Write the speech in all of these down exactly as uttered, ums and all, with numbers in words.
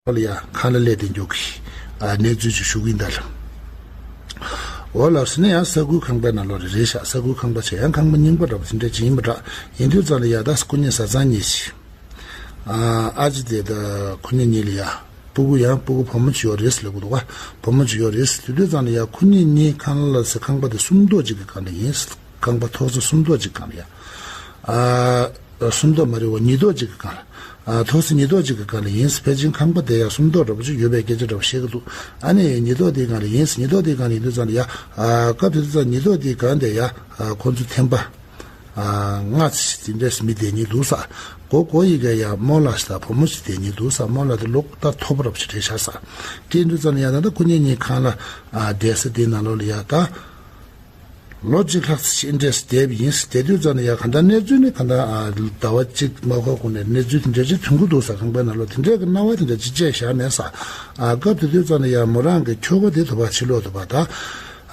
ལ་ཡ་ཁང་གླ་སླེབས་བསྡད་མགྱོགས་ཀྱི་ཨ་གནས་ཚུལ་ཅིག་ཞུ་གི་ཡིན་ད་ལ། འོ་ལགས་སོ། ནས་ཡང་ས་ཁུལ་ཁང་པའི་ནང་ལོགས་རེད་རེད་ཤག་ས་ཁུལ་ཁང་པ་བྱས་ཡང་ཁང་པ་རྙིང་པ་འདྲ་པོ་དེ་འདྲ་ཅིག་ཡིན་པ་འདྲ། ཡིན་དུས་ཙང་ལ་ཡ་ད་སྐུ་ཉིད་བཟའ་ཚང་གཉིས་ཤིག་ཨ་ཨ་ཅེ་དེ་ད་ཁོ་གཉིས་གཉིས་ལ་ཡ་སྤུ་གུ་ཡང་སྤུ་གུ་བུ་མོ་ཅིག་ཡོད་རེད་ཟེར་ལབ་གི་འདུག་ག་བུ་མོ་ཅིག་ཡོད་རེད་ཟེར། དེ་དུས་ཙང་ལ་ཡ་ཁོ་གཉིས་གཉིས་ཁང་གླ་ཟེར་ཁང་པ་དེ་སུམ་མདོ་ཅིག་གི་སྒང་ལ་ཡིན་ཟེར། ཁང་པ་ཐོག་ས་སུམ་མདོ་ཅིག་སྒང་ལ་ཡ། ཨ། སུམ་མདོ་མ་རེད་བ། ཉིས་མདོ་ཅིག་གི་སྒང་ལ། ཨ། ཐོག་ས་ཉིས་མདོ་ཅིག་གི་སྒང་ལ་ཡིན། ཕལ་ཆེར་ཁང་པ་དེ་ཡང་སུམ་མདོ་འདྲ་པོ་ཅིག་ཡོད་པའི་སྐད་ཆ་འདྲ་པོ་བཤད་ཀྱི་འདུག་ཨ་ནི་ཉིས་མདོ་དེའི་སྒང་ལ་ཡིན། ཉིས་མདོ་དེའི་སྒང་ལ་ཡིན་དུས་ཙང་ལ་ཡ། ཨ། སྐབས་དེ་དུས་ཙང་ཉིས་མདོ་དེའི་སྒང་དེ་ཡ། ཨ། ཁོང་ཚོ་ཐེམ་པ། ཨ། ལྔ་ཙམ་དེ་འདྲས་མི་བསྡད་མཁན་འདུག་ས། གོ་གོ་ཡི་གེ་ཡ་རྨོ་ལགས་ཤིག་དང་བུ་མོ་ཞིག་བསྡད་མཁན་འདུག་ས། རྨོ་ལགས་དེ་ལོ་ད་མཐོ་པོ་འདྲ་པོ་ཅིག་རེད་ཤག་ས། དེ་དུས་ཙང་ལ་ཡ་ད་ལྟ་ཁོ་གཉིས་གཉིས་ཁང་གླ། ཨ། བསྡད་ས་དེའི་ནང་ལོགས་ལ་ཡ་ད། ལོ་གཅིག་ལྷག་ཙམ་ཅིག་འདྲས་སུ་བསྡད་པ་ཡིན། བསྡད་དུས་ཙང་ནས་ཡ་ག་འདྲ་གནས་ཚུལ་ནི་ག་འདྲ་ཨ་ཟླ་བ་གཅིག་མ་འཁོར་གོང་ནས་གནས་ཚུལ་དེ་འདྲ་ཅིག་ཐོན་གྱི་འདུག་ས། ཁང་པའི་ནང་ལོགས་དེ་འདྲས་ཀྱི་སྣང་བ་དེ་འདྲ་ཅིག་བཅས་བཞག་མེད་ས། ཨ་སྐབས་དེ་དུས་ཙང་ནས་ཡ་མོ་རང་གི་ཁྱོ་ག་དེ་དུ་བ་ཕྱི་ལོགས་དུ་བ་ད་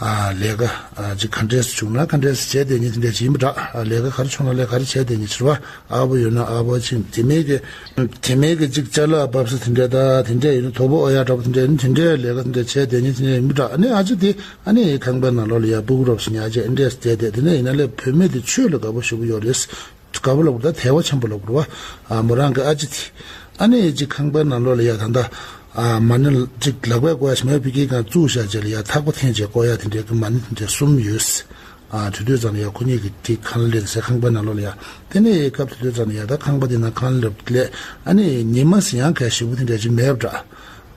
ཨ་ལས་ཀ་ཨ་ཅིག་ག་འདྲས་སུ་བྱུང་ན་ག་འདྲས་སུ་བྱས་བསྡད་མཁན་དེ་འདྲས་ཅིག་ཡིན་པ་འདྲ། ཨ་ལས་ཀ་ག་རེ་བྱུང་ན་ལས་ག་རེ་བྱས་བསྡད་མཁན་ཕྱིར་བ། ཨ་བོ་ཡོད་ན་ཨ་བོ་ཕྱིན། དེ་མིན་གྱི་དེ་མིན་གྱི་ཅིག་ཅ་ལག་འབབ་ས་དེ་འདྲས་ད་དེ་འདྲས་ཡོད་ན་དོ་པོ་ཨོ་ཡ་འདྲ་པོ་དེ་འདྲས་ཡོད་ན་དེ་འདྲས་ལས་ཀ་དེ་འདྲས་བྱས་བསྡད་མཁན་དེ་འདྲས་ཡིན་པ་འདྲ། ཨ་ནི་ཨ་ཅེ་དེ། ཨ་ནི་ཁང་པའི་ནང་ལོགས་ལ་ཡ་སྤུ་གུ་རོབ་ཞིག་ཉལ་བྱས་འདྲས་བསྡད་དེ། དེ་ནས་ཡིན་ན་ལས་བུད་མེད་དེ་ཆོས་ལ་དགའ་པོ་ཞེ་པོ་ཡོད་རེད། དགའ་པོ་ལབ་དགོས་ད་དད་པ་ཆེན་པོ་ལབ་དགོས་རེད་བ། ཨ་མོ་རང་གི་ཨ་ཅེ་དེ། ཨ་ནི་ཅིག་ཁང་པའི་ནང་ལོགས་ལ་ཡ་ད་ལྟ། ཨ་མ་ཎི་ཅིག་ལག་པས་བསྐོར་ཡ་ཞིག་མེད་པའི་སྐད་གང་བཙུགས་བཞག་རྗེས་ལ་ཡ་ཐག་པ་འཐེན་བྱས་བསྐོར་ཡ་དེ་འདྲའི་གི་མ་ཎི་དེ་འདྲའི་གསུམ་ཡོད། ཨ་དེ་དུས་ཙམ་ལ་ཡ་ཁོ་གཉིས་ཀྱི་དེ་ཁང་ལེན་ཟེར་ཁང་པའི་ནང་ལོགས་ལ་ཡ། དེ་ནས་སྐབས་དེ་དུས་ཙམ་ལ་ཡ་ད་ཁང་པ་དེ་ནང་ཁང་ལེན་ལས་ཨ་ནི་ཉི་མ་ཟེར་ཡང་གལ་ཞེ་པོ་དེ་འདྲ་ཅིག་མེད་པ་འདྲ།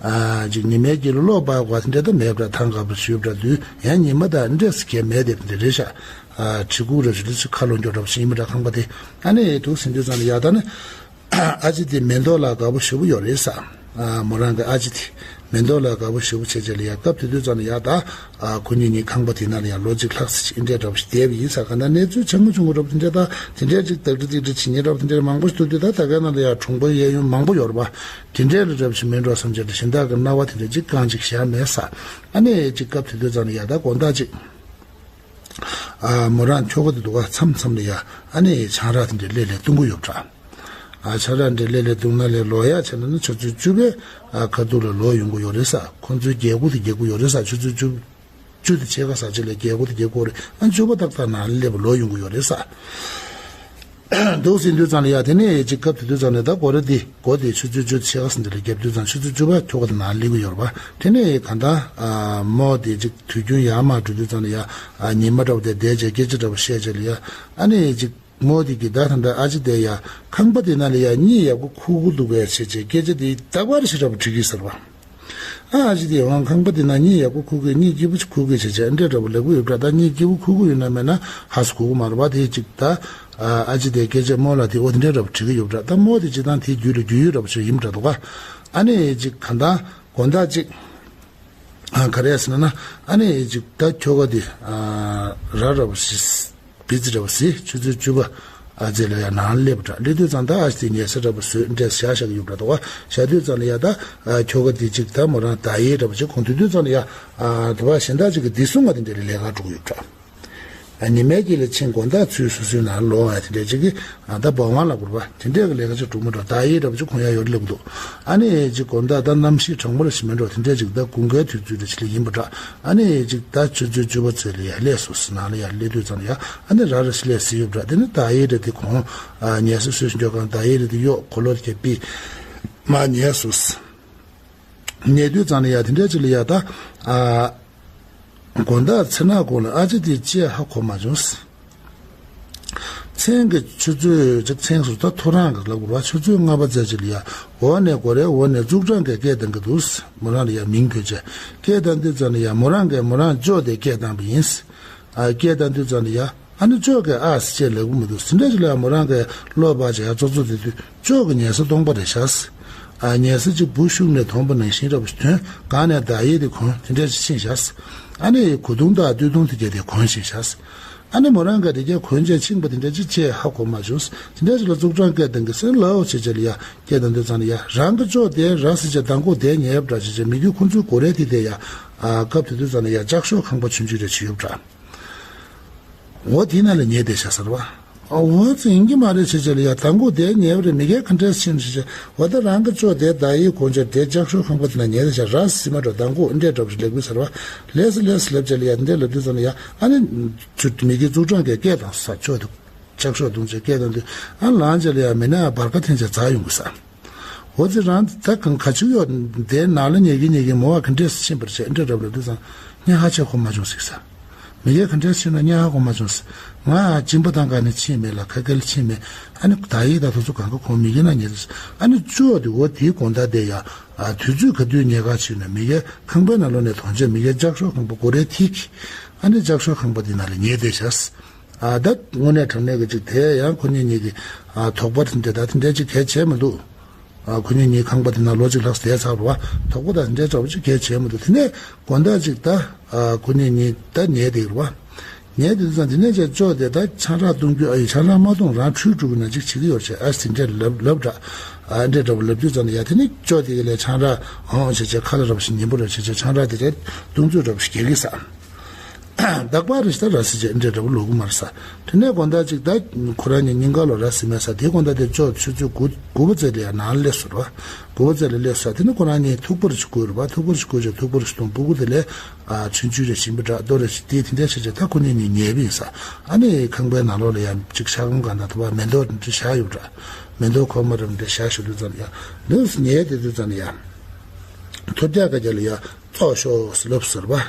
ཨ་ཅིག་ཉི་མའི་དཀྱིལ་ལ་གློག་སྤར་དགོས་དེ་འདྲ་ད་མེད་པ་འདྲ། ཐང་ག་པར་ཞུས་པ་འདྲ་དུས་ཡང་ཉི་མ་དང་འདྲེས་སུ་གས་མེད་དེ་འདྲ་རེད་ཤག་ཨ་གྲི་གུག་རེ་ཞུ་དུས་ཚོད་ཁ་ལོ་འགྱོ་འདྲ་པོ་ཞིག་ཡིན་པ་འདྲ་ཁང་པ་དེ། ཨ་ནི་འདུག་ཟིན་དུས་ཙམ་ལ་ཡ་ད་ནི། ཨ་ཅེ་དེ་མེ་ཏོག་ལ་དགའ་པོ་ཞེ་པོ་ཡོད་རེད་ས། ཨ་མོ་རང་གི་ཨ་ཅེ་དེ་མེ་ཏོག་ལ་དགའ་པོ་ཞེ་པོ་བྱས་རྗེས་ལ་ཡ་སྐབས་དེ་དུས་ཙམ་ལ་ཡ་ད། ཨ་ཁོ་གཉིས་གཉིས་ཁང་པ་དེ་ནང་ལ་ཡ་ལོ་གཅིག་ལྷག་ཙམ་ཅིག་འདྲས་འདྲ་པོ་ཞིག་བསྡད་པ་ཡིན་ས། ག་འདྲ་གནས་ཚུལ་ཆུང་ངུ་ཆུང་ངུ་འདྲ་པོ་དེ་འདྲས་ད་དེ་འདྲས་ཅིག་དག་སྒྲིག་སྒྲིག་བྱེད་མཁན་འདྲ་པོ་དེ་འདྲས་མང་པོ་ཞིག་འདུག་དུས་ད་ད་གའི་ནང་ལ་ཡ་གྲོང་པ་གཡས་གཡོན་མང་པོ་ཡོད་རེད་པ། དེ་འདྲས་ལ་འདྲ་པོ་ཞིག་མིན་འགྲོ་བསམ་རྗེས་ལ་གཞན་དག་གི་སྣང་བ་དེ་འདྲས་ཅིག་རྐང་ཅིག་བཞག་མེད་ས། ཨ་ནི་ཅིག་སྐབས་དེ་དུས་ཙམ་ལ་ཡ་ད་དགོང་དག་ཅིག་ཨ་མོ་རང་ཁྱོ་ག་དེ་འདུག་ག་མཚམས་མཚམས་ལ་ཡ་ཨ་ནི་ཆང་རག་དེ་འདྲས་ལས་ལས་བཏུང་གི་ཡོད་འདྲ། ཨ་ཆང་རག་འདྲས་ལས་ལས་བཏུང་ན་ལས་ལོ་ཡ་བྱས་ན་ནི་ཆུ་ཚོད་བཅུ་པའི་ཨ་ཁ་ཐུག་ལ་ལོག་ཡོང་གི་ཡོད་རེད་ས། ཁོང་ཚོའི་རྒྱལ་སྒོ་དེ་རྒྱག་གི་ཡོད་རེད་ས། ཆུ་ཚོད་བཅུ་བཅུ་དེ་ཕྱེད་ཀ་ཟ་ཆེད་ལ་རྒྱལ་སྒོ་དེ་རྒྱག་གི་ཡོད་རེད། ཨ་བཅུ་པ་ཏག་ཏག་ནང་ལ་སླེབས་པ་ལོག་ཡོང་གི་ཡོད་རེད་ས། འདུག་ཟིན་དུས་ཙམ་ལ་ཡ་དེ་ནས་ཅིག་སྐབས་དེ་དུས་ཙམ་ལ་ད་སྒོ་ར་དེ་སྒོ་དེ་ཆུ་ཚོད་བཅུ་ཕྱེད་ཀ་ཟིན་དེ་ལ་རྒྱབ་དུས་ཙམ་ཆུ་ཚོད་བཅུ་པ་ཁྱོ་ག་དེ་ནང་སླེབས་གི་ཡོད་རེད་པ། དེ་ནས་གང་ལྟར་ཨ་མོ་དེ་ཅིག་དུས་རྒྱུན་ཡར་མར་འགྲོ་དུས་ཙམ་ལ་ཡ་ཨ་ཉི་མ་འདྲ་པོ་དེ་བསྡད་བྱས་སྐད་ཆ་འདྲ་པོ་བཤད་བྱས་ལ་ཡ་ཨ་ནི་ཅིག་མོ་དེ་གི་ད་ད་ལྟ་ཨ་ཅེ་དེ་ཡ་ཁང་པ་དེ་ནང་ལ་ཡ་གཉིད་ཡག་པོ་ཁུག་གི་འདུག་གས་བྱས་བྱས་སྐད་ཆ་དེ་རྟག་པར་ཞིག་འདྲ་པོ་དྲིས་ཀྱི་ཟེར་བ། ཨ་ཨ་ཅེ་དེ་འོང་ཁང་པ་དེ་ན་གཉིད་ཡག་པོ་ཁུག་གི་གཉིད་སྐྱིད་པོ་ཞིག་ཁུག་གི་བྱས་བྱས་ཨ་འདྲས་འདྲ་པོ་ལབ་གི་ཡོད་པ་འདྲ། ད་གཉིད་སྐྱིད་པོ་ཁུག་གི་ཡོད་ན་མེད་ན་ཧ་སུ་གོ་གི་མ་རེད་པ། དེ་ཅིག་ད་ཨ་ཅེ་དེ་སྐད་ཆ་མོ་ལ་དེ་འོ་དེ་འདྲས་འདྲ་པོ་དྲིས་གི་ཡོད་པ་འདྲ། ད་མོ་དེ་ཅིག་ད་དེ་རྒྱུད་ལ་རྒྱུས་ཡོད་འདྲ་པོ་ཞིག་ཡིན་པ་འདྲ་འདུག་ག་ཨ་ནི་ཅིག་གང་ལྟར་དགོང་དག་ཅིག་ཨ་ག་རེ་ཟེར་ན་ཨ་ནི་ཅིག་ད་ཁྱོ་ག་དེ་ཨ་ར་ར་པོ་ཞིག་བི་ཙི་འདྲ་པོ་ཟེར་ཆུ་ཚོད་བཅུ་པ་ཨ་ཙི་ལ་ཡ་ནང་སླེབས་པ་འདྲ། སླེབས་དུས་ཙང་ད་ཨ་ཙི་དེ་ཉལ་ས་འདྲ་པོ་བཟོས་འདྲས་བཞག་བཞག་གི་ཡོད་པ་འདྲ་འདུག་ག་བཞག་དུས་ཙང་ལ་ཡ་ད་ཨ་ཁྱོ་ག་དེ་ཅིག་ད་མོ་རང་ད་ཡེ་འདྲ་པོ་ཅིག་ཁོང་དུས་དུས་ཙང་ལ་ཡ་ཨ་དུ་བ་གཞན་དག་ཅིག་གི་བདེ་སྲུང་བ་དེ་འདྲ་ལ་ལས་ཀ་འགྲོ་གི་ཡོད་པ་འདྲ། ཨ་ཉི་མའི་དཀྱིལ་ལ་ཕྱིན་དགོང་དག་ཚུར་སོ་སོའི་ནང་ལོག་ཨ་དེ་འདྲ་ཅིག་གི་ཨ་ད་བང་བང་ལ་བུར་བ་དེ་འདྲས་གི་ལས་ཀ་ཅིག་འགྲོ་མ་འགྲོ་ད་ཡེ་འདྲ་པོ་ཅིག་ཁོང་ཡ་ཡོད་ལབ་འདུག་ཨ་ནི་ཅིག་དགོང་དག་ད་གནམ་གཤིས་གྲང་མོ་ར་ཞིག་མིན་འགྲོ་དེ་འདྲས་ཅིག་ད་དགུན་ཁའི་དུས་ཚོད་ར་ཅིག་ལ་ཡིན་པ་འདྲ། ཨ་ནི་ཅིག་ད་ཆུ་ཚོད་བཅུ་པ་ཚོད་ལ་ཡ་སླེབས་སོང་ཟེར། ནང་ལ་ཡ་སླེབས་དུས་ཙམ་ལ་ཡ་ཨ་ནི་ར་ར་ཞིག་སླེབས་ཟིན་ཡོད་པ་འདྲ། དེ་ནི་ད་ཡེ་རེད་དེ་ཁོང་ཨ་ཉལ་ས་བཟོས་ཤིང་འགྱོ་གང་ད་ཡེ་རེད་དེ་གཡོག་གོ་ལོ་དེ་པི་མ་ཉལ་སོང་ཟེར། ཉལ་དུས་ཙམ་ལ་ཡ་དེ་འདྲ་ཅིག་ལ་ཡ་ད་ཨ་དགོང་དག་ཚེ་ནག་གུང་ལ་ཨ་ཅེ་དེ་ཅི་ཧ་གོ་མ་བྱུང་ཟེར། མཚན་གྱི་ཆུ་ཚོད་ཅིག་མཚན་སུ་ད་ཐོ་རངས་ཀྱི་ལབ་དགོས་ར་ཆུ་ཚོད་ལྔ་པ་ཙམ་ཅིག་ལ་ཡ་འོག་ནས་སྒོ་རའི་འོག་ནས་ཙུག་ཀྲང་གིས་སྐད་བཏང་གི་འདུག་མོ་རང་ལ་ཡ་མིང་བོས་བྱས་སྐད་བཏང་དུས་ཙམ་ལ་ཡ་མོ་རང་གིས་མོ་རང་ཅོ་དེ་སྐད་བཏང་བ་ཡིན། ཨ་སྐད་བཏང་དུས་ཙམ་ལ་ཡ་ཨ་ནི་ཅོ་གིས་ཨ་ཟེར་ཅེས་ལབ་གི་མི་འདུག་དེ་འདྲ་ཅིག་ལ་ཡ་མོ་རང་གིས་བློ་བག་བྱས་ཡ་ཙོག་ཙོག་དེ་དུས་ཅོ་གི་ཉལ་ས་སྟོང་པ་རེད་ཤག་ཨ་ཉལ་ས་ཅིག་བུ་ཤུབས་ནས་དོང་པ་ནང་བཞིན་འདྲ་པོ་ཞིག་ཐོན། གང་ནས་ད་ཡེ་དེ་གོན་དེ་འདྲ་ཅིག་ཕྱིན་ཤག་ཨ་ནི་གོས་ཐུང་དང་སྟོད་ཐུང་དེ་གྱད་དེ་གོན་ཕྱིན་ཤག་ཨ་ནི་མོ་རང་ག་དེ་གྱད་གོན་བྱས་ཕྱིན་པ་དེ་འདྲ་ཅིག་ཅེས་ཧ་གོ་མ་བྱུང་། དེ་འདྲ་ཅིག་ལ་ཙུག་ཀྲང་སྐད་བཏང་གི་སེམས་ལའོ་བྱེད་བྱེད་ལ་ཡ་སྐད་བཏང་དུས་ཙམ་ལ་ཡ་རང་གི་ཅོ་དེ་ར་ཟེར་བྱས་མདང་དགོང་དེ་ཉལ་ཡབ་འདྲ་བྱེད་བྱས་མི་རྒྱུ་ཁོང་ཚོའི་སྒོ་རའི་དེ་དེ་ཡ་ཨ་སྐབས་དེ་དུས་ཙམ་ལ་ཡ་ལྕགས་ཤོག་ཁང་པ་ཆུང་ཆུང་རེ་བྱེད་ཡོད་འདྲ། འོ་དེ་ན་ལ་ཉལ་བསྡད་ཤག་ཟེར་བ། ཨ་འོ་ཙི་ཡིན་གྱི་མ་རེད་ཟེར་བྱས་ལ་ཡ། མདང་དགོང་དེ་ཉལ་བ་རེད། མི་གའི་ག་འདྲས་ཕྱིན་ཟེར་བྱས། འོ་ད་རང་གི་ཅོ་དེ་ད་ཡི་གོང་ཆེར་དེ་ལྕགས་ཤོག་ཁང་པ་དེ་ན་ཉལ་ད་བྱས་ར་སི་མ་འགྲོ། མདང་དགོང་འདྲེ་འདྲ་པོ་ཞིག་ལེགས་པོ་ཟེར་བ། ལེས་ལེས་ལབ་བྱས་ལ་ཡ། འདྲེ་ལབ་དུས་ཙམ་ལ་ཡ། ཨ་ནི་ཚུར་མི་གའི་ཙུའུ་ཀྲང་གིས་སྐད་བཏང་ས། ཅོ་དེ་ལྕགས་ཤོག་བརྡུངས་བྱས་སྐད་བཏང་དུས། ཨ་ལངས་བྱས་ལ་ཡ་མི་ན་འབར་ཁ་འཐེན་བྱས་འཛག་ཡོང་གི་ས། འོ་ཙི་རང་ད་གང་ག་ཆུ་ཡོད་དེ་ནང་ལ་ཉལ་གི་ཉལ་གི་མོ་བ་ག་འདྲས་ཕྱིན་པར་བྱས། འདྲེ་འདྲ་པོ་ལབ་དུས་ཙམ་ཉལ་ཧ་ཆེ་གོ་མ་བྱུང་ཟིག་ས། མི་གའི་ག་འདྲས་ཕྱིན་ན་ཉལ་ཧ་གོ་མ་བྱུང་ཟིག། ང་གཅིན་པ་དང་ག་ནས་ཕྱིན་མེད་ལ། ཁ་སྐད་ཕྱིན་མེད། ཨ་ནི་ད་ཡིག་ད་དུ་ཚོ་གང་ག་ཁོང་མི་གའི་ན་ཉལ་ཟིག། ཨ་ནི་ཅོ་དེ་འོ་དེའི་དགོང་དག་དེ་ཡ། ཨ་དུས་ཚོད་ག་དུས་ཉལ་ག་ཕྱིན་ན་མི་གའི་ཁང་པའི་ནང་ལོགས་ནས་དོན་ཆེན་མི་གའི་ལྕགས་ཤོག་ཁང་པ་སྒོ་རའི་ཐིག་གི། ཨ་ནི་ལྕགས་ཤོག་ཁང་པ་དེ་ནང་ལ་ཉལ་བསྡད་བྱས། ཨ་ད་དངོས་གནས་དྲང་གནས་ཀྱི་ཅིག་དེ་ཡང་ཁོ་གཉིས་གཉིས་ཀྱི་ཨ་དོགས་པ་དེ་འདྲ་ད་དེ་འདྲ་ཅིག་གལ་ཆེ་མི་འདུག། ཨ་ཁོ་གཉིས་གཉིས་ཁང་པ་དེ་ན་ལོ་གཅིག་ལྷག་བསྡད་ཚར་བ། དོགས་པ་ད་དེ་འདྲ་ཅོག་ཅིག་གལ་ཆེ་མི་འདུག། དེ་ནས་དགོང་དག་ཅིག་ད་ཨ་ཁོ་གཉིས་གཉིས་ད་ཉལ་བསྡད་ཡོད་རེད་བ། ཉལ་བསྡད་དུས་ཙང་དེ་ནས་ཅིག་ཅོ་དེ་ད་ཆང་རག་བཏུང་རྒྱུ། ཨ་ཡི་ཆང་རག་མ་བཏུང་རང་ཁྲུས་འགྲོ་གི་ན་ཅིག་བྱེད་ཀྱི་ཡོད་ཅེས་ཨ་སི་དེ་འདྲ་ལབ་ལབ་འདྲ། ཨ་འདྲ་འདྲ་པོ་ལབ་དུས་ཙང་ཡ། དེ་ནས་ཅོ་དེ་གི་ལས་ཆང་རག་འོང་བྱས་བྱས་ཁ་ལ་འདྲ་པོ་ཞིག་ཉན་པོ་འདྲ་བྱས་བྱས་ཆང་རག་དེ་འདྲ་བཏུང་ཚོད་འདྲ་པོ་ཞིག་རྒྱག་གི་ས། རྟག་པར་རེ་ཞིག་ད་ར་སི་བྱས་འདྲ་འདྲ་པོ་ལོག་གི་མ་རེད་ས། དེ་ནས་དགོང་དག་ཅིག་ད་ཁོ་རང་གཉིས་སྙིང་ག་ལོ་ར་སི་མེད་ས། དེའི་དགོང་དག་དེ་ཅོ་ཆུ་ཚོད་དགུ་དགུ་པ་ཙམ་ལ་ཡ་ནང་ལ་སླེབས་སོང་ར། དགུ་པ་ཙམ་ལ་སླེབས་སོང་ས། དེ་ནས་ཁོ་རང་གཉིས་ཐུག་པ་རེ་ཞིག་བསྐོལ་རེད་པ། ཐུག་པ་རེ་ཞིག་བསྐོལ་བྱས་ཐུག་པ་རེ་ཞིག་བཏུང་། སྤུ་གུ་དེ་ལས་ཨ་ཆུང་ཆུང་རེ་ཞིམ་པོ་འདྲ་ལྟོ་རེ་ཞིག་དེ་དེ་འདྲ་བྱས་བྱས་ད་ཁོ་གཉིས་གཉིས་ཉལ་བ་ཡིན་ས། ཨ་ནི་ཁང་པའི་ནང་ལོགས་ལ་ཡ་ཅིག་ཤ་སྐམ་གང་དང་དུ་བ་མེ་ཏོག་འདྲ་བཞག་ཡོད་འདྲ། མེ་ཏོག་ཁོག་མ་རེ་འདྲ་བཞག་ཞོར་དུས་ཙམ་ལ་ཡ། ལོས་ཉལ་བསྡད་དུས་ཙམ་ལ་ཡ། ཐོབ་རྒྱག་ག་རྒྱ་ལ་ཡ་ཙོག་ཤོག་ལབ་ཟེར་བ།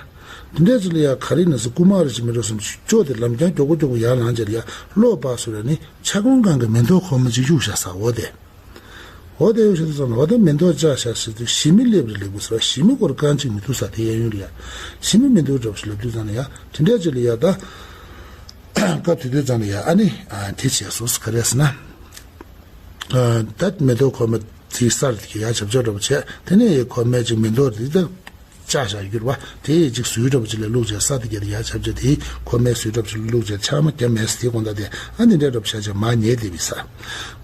དེ་འདྲ་ཅིག་ལ་ཡ་ག་རེ་ན་ཟེར། རྐུ་མ་རེ་ཅིག་མི་འགྲོ་བསམ་ཅོ་དེ་ལམ་རྐྱང་མགྱོགས་པོ་མགྱོགས་པོ་ཡར་ལངས་རྗེས་ལ་ཡ་གློ་བ་སོ་ར་ནི་ཆ་གོང་གང་གི་མེ་ཏོག་ཁོག་མ་ཅིག་གཡུགས་བཞག་ས། འོ་དེ། འོ་དེ་གཡུགས་བཞག་དུས་ཙམ་ལ་འོ་དེ་མེ་ཏོག་བཅག་བཞག་ཟེར་དུས་ཞི་མི་སླེབས་རེ་ལེགས་པོ་ཟེར་བ། ཞི་མི་སྐོར་རྐང་གཅིག་མི་འདུག་ས། དེ་གཡས་གཡོན་ལ་ཡ་ཞི་མི་མི་འདུག་འདྲ་པོ་ཞིག་ལབ་དུས་ཙམ་ལ་ཡ། དེ་འདྲ་ཅིག་ལ་ཡ་ད་སྐབས་དེ་དུས་ཙམ་ལ་ཡ་ཨ་ནི་ཨ་དེ་བྱས་སོང་ས། ག་རེ་ཟེར་ན། ཨ་ད་མེ་ཏོག་ཁོག་མ་དེའི་སར་དེ་གི་ཡ་ཆབ་ཆོག་འདྲ་པོ་བྱས། དེ་ནས་ཁོག་མའི་ཅིག་མེ་ཏོག་དེ་ད་བཅག་བཞག་ཡོད་རེད་པ། དེ་ཅིག་ཟུར་འདྲ་པོ་ཅིག་ལ་བླུགས་བྱས། ས་དེ་གི་ཡ་ཆབ་ཆོག་དེ་ཁོག་མའི་ཟུར་འདྲ་པོ་ཅིག་ལ་བླུགས་བྱས་ཆག་མ་རྒྱབ་མེད་ས། དེ་དགོང་དག་དེ་ཨ་འདི་འདྲ་འདྲ་པོ་བྱས་བྱས་མར་ཉལ་བསྡད་པ་ཡིན་ས།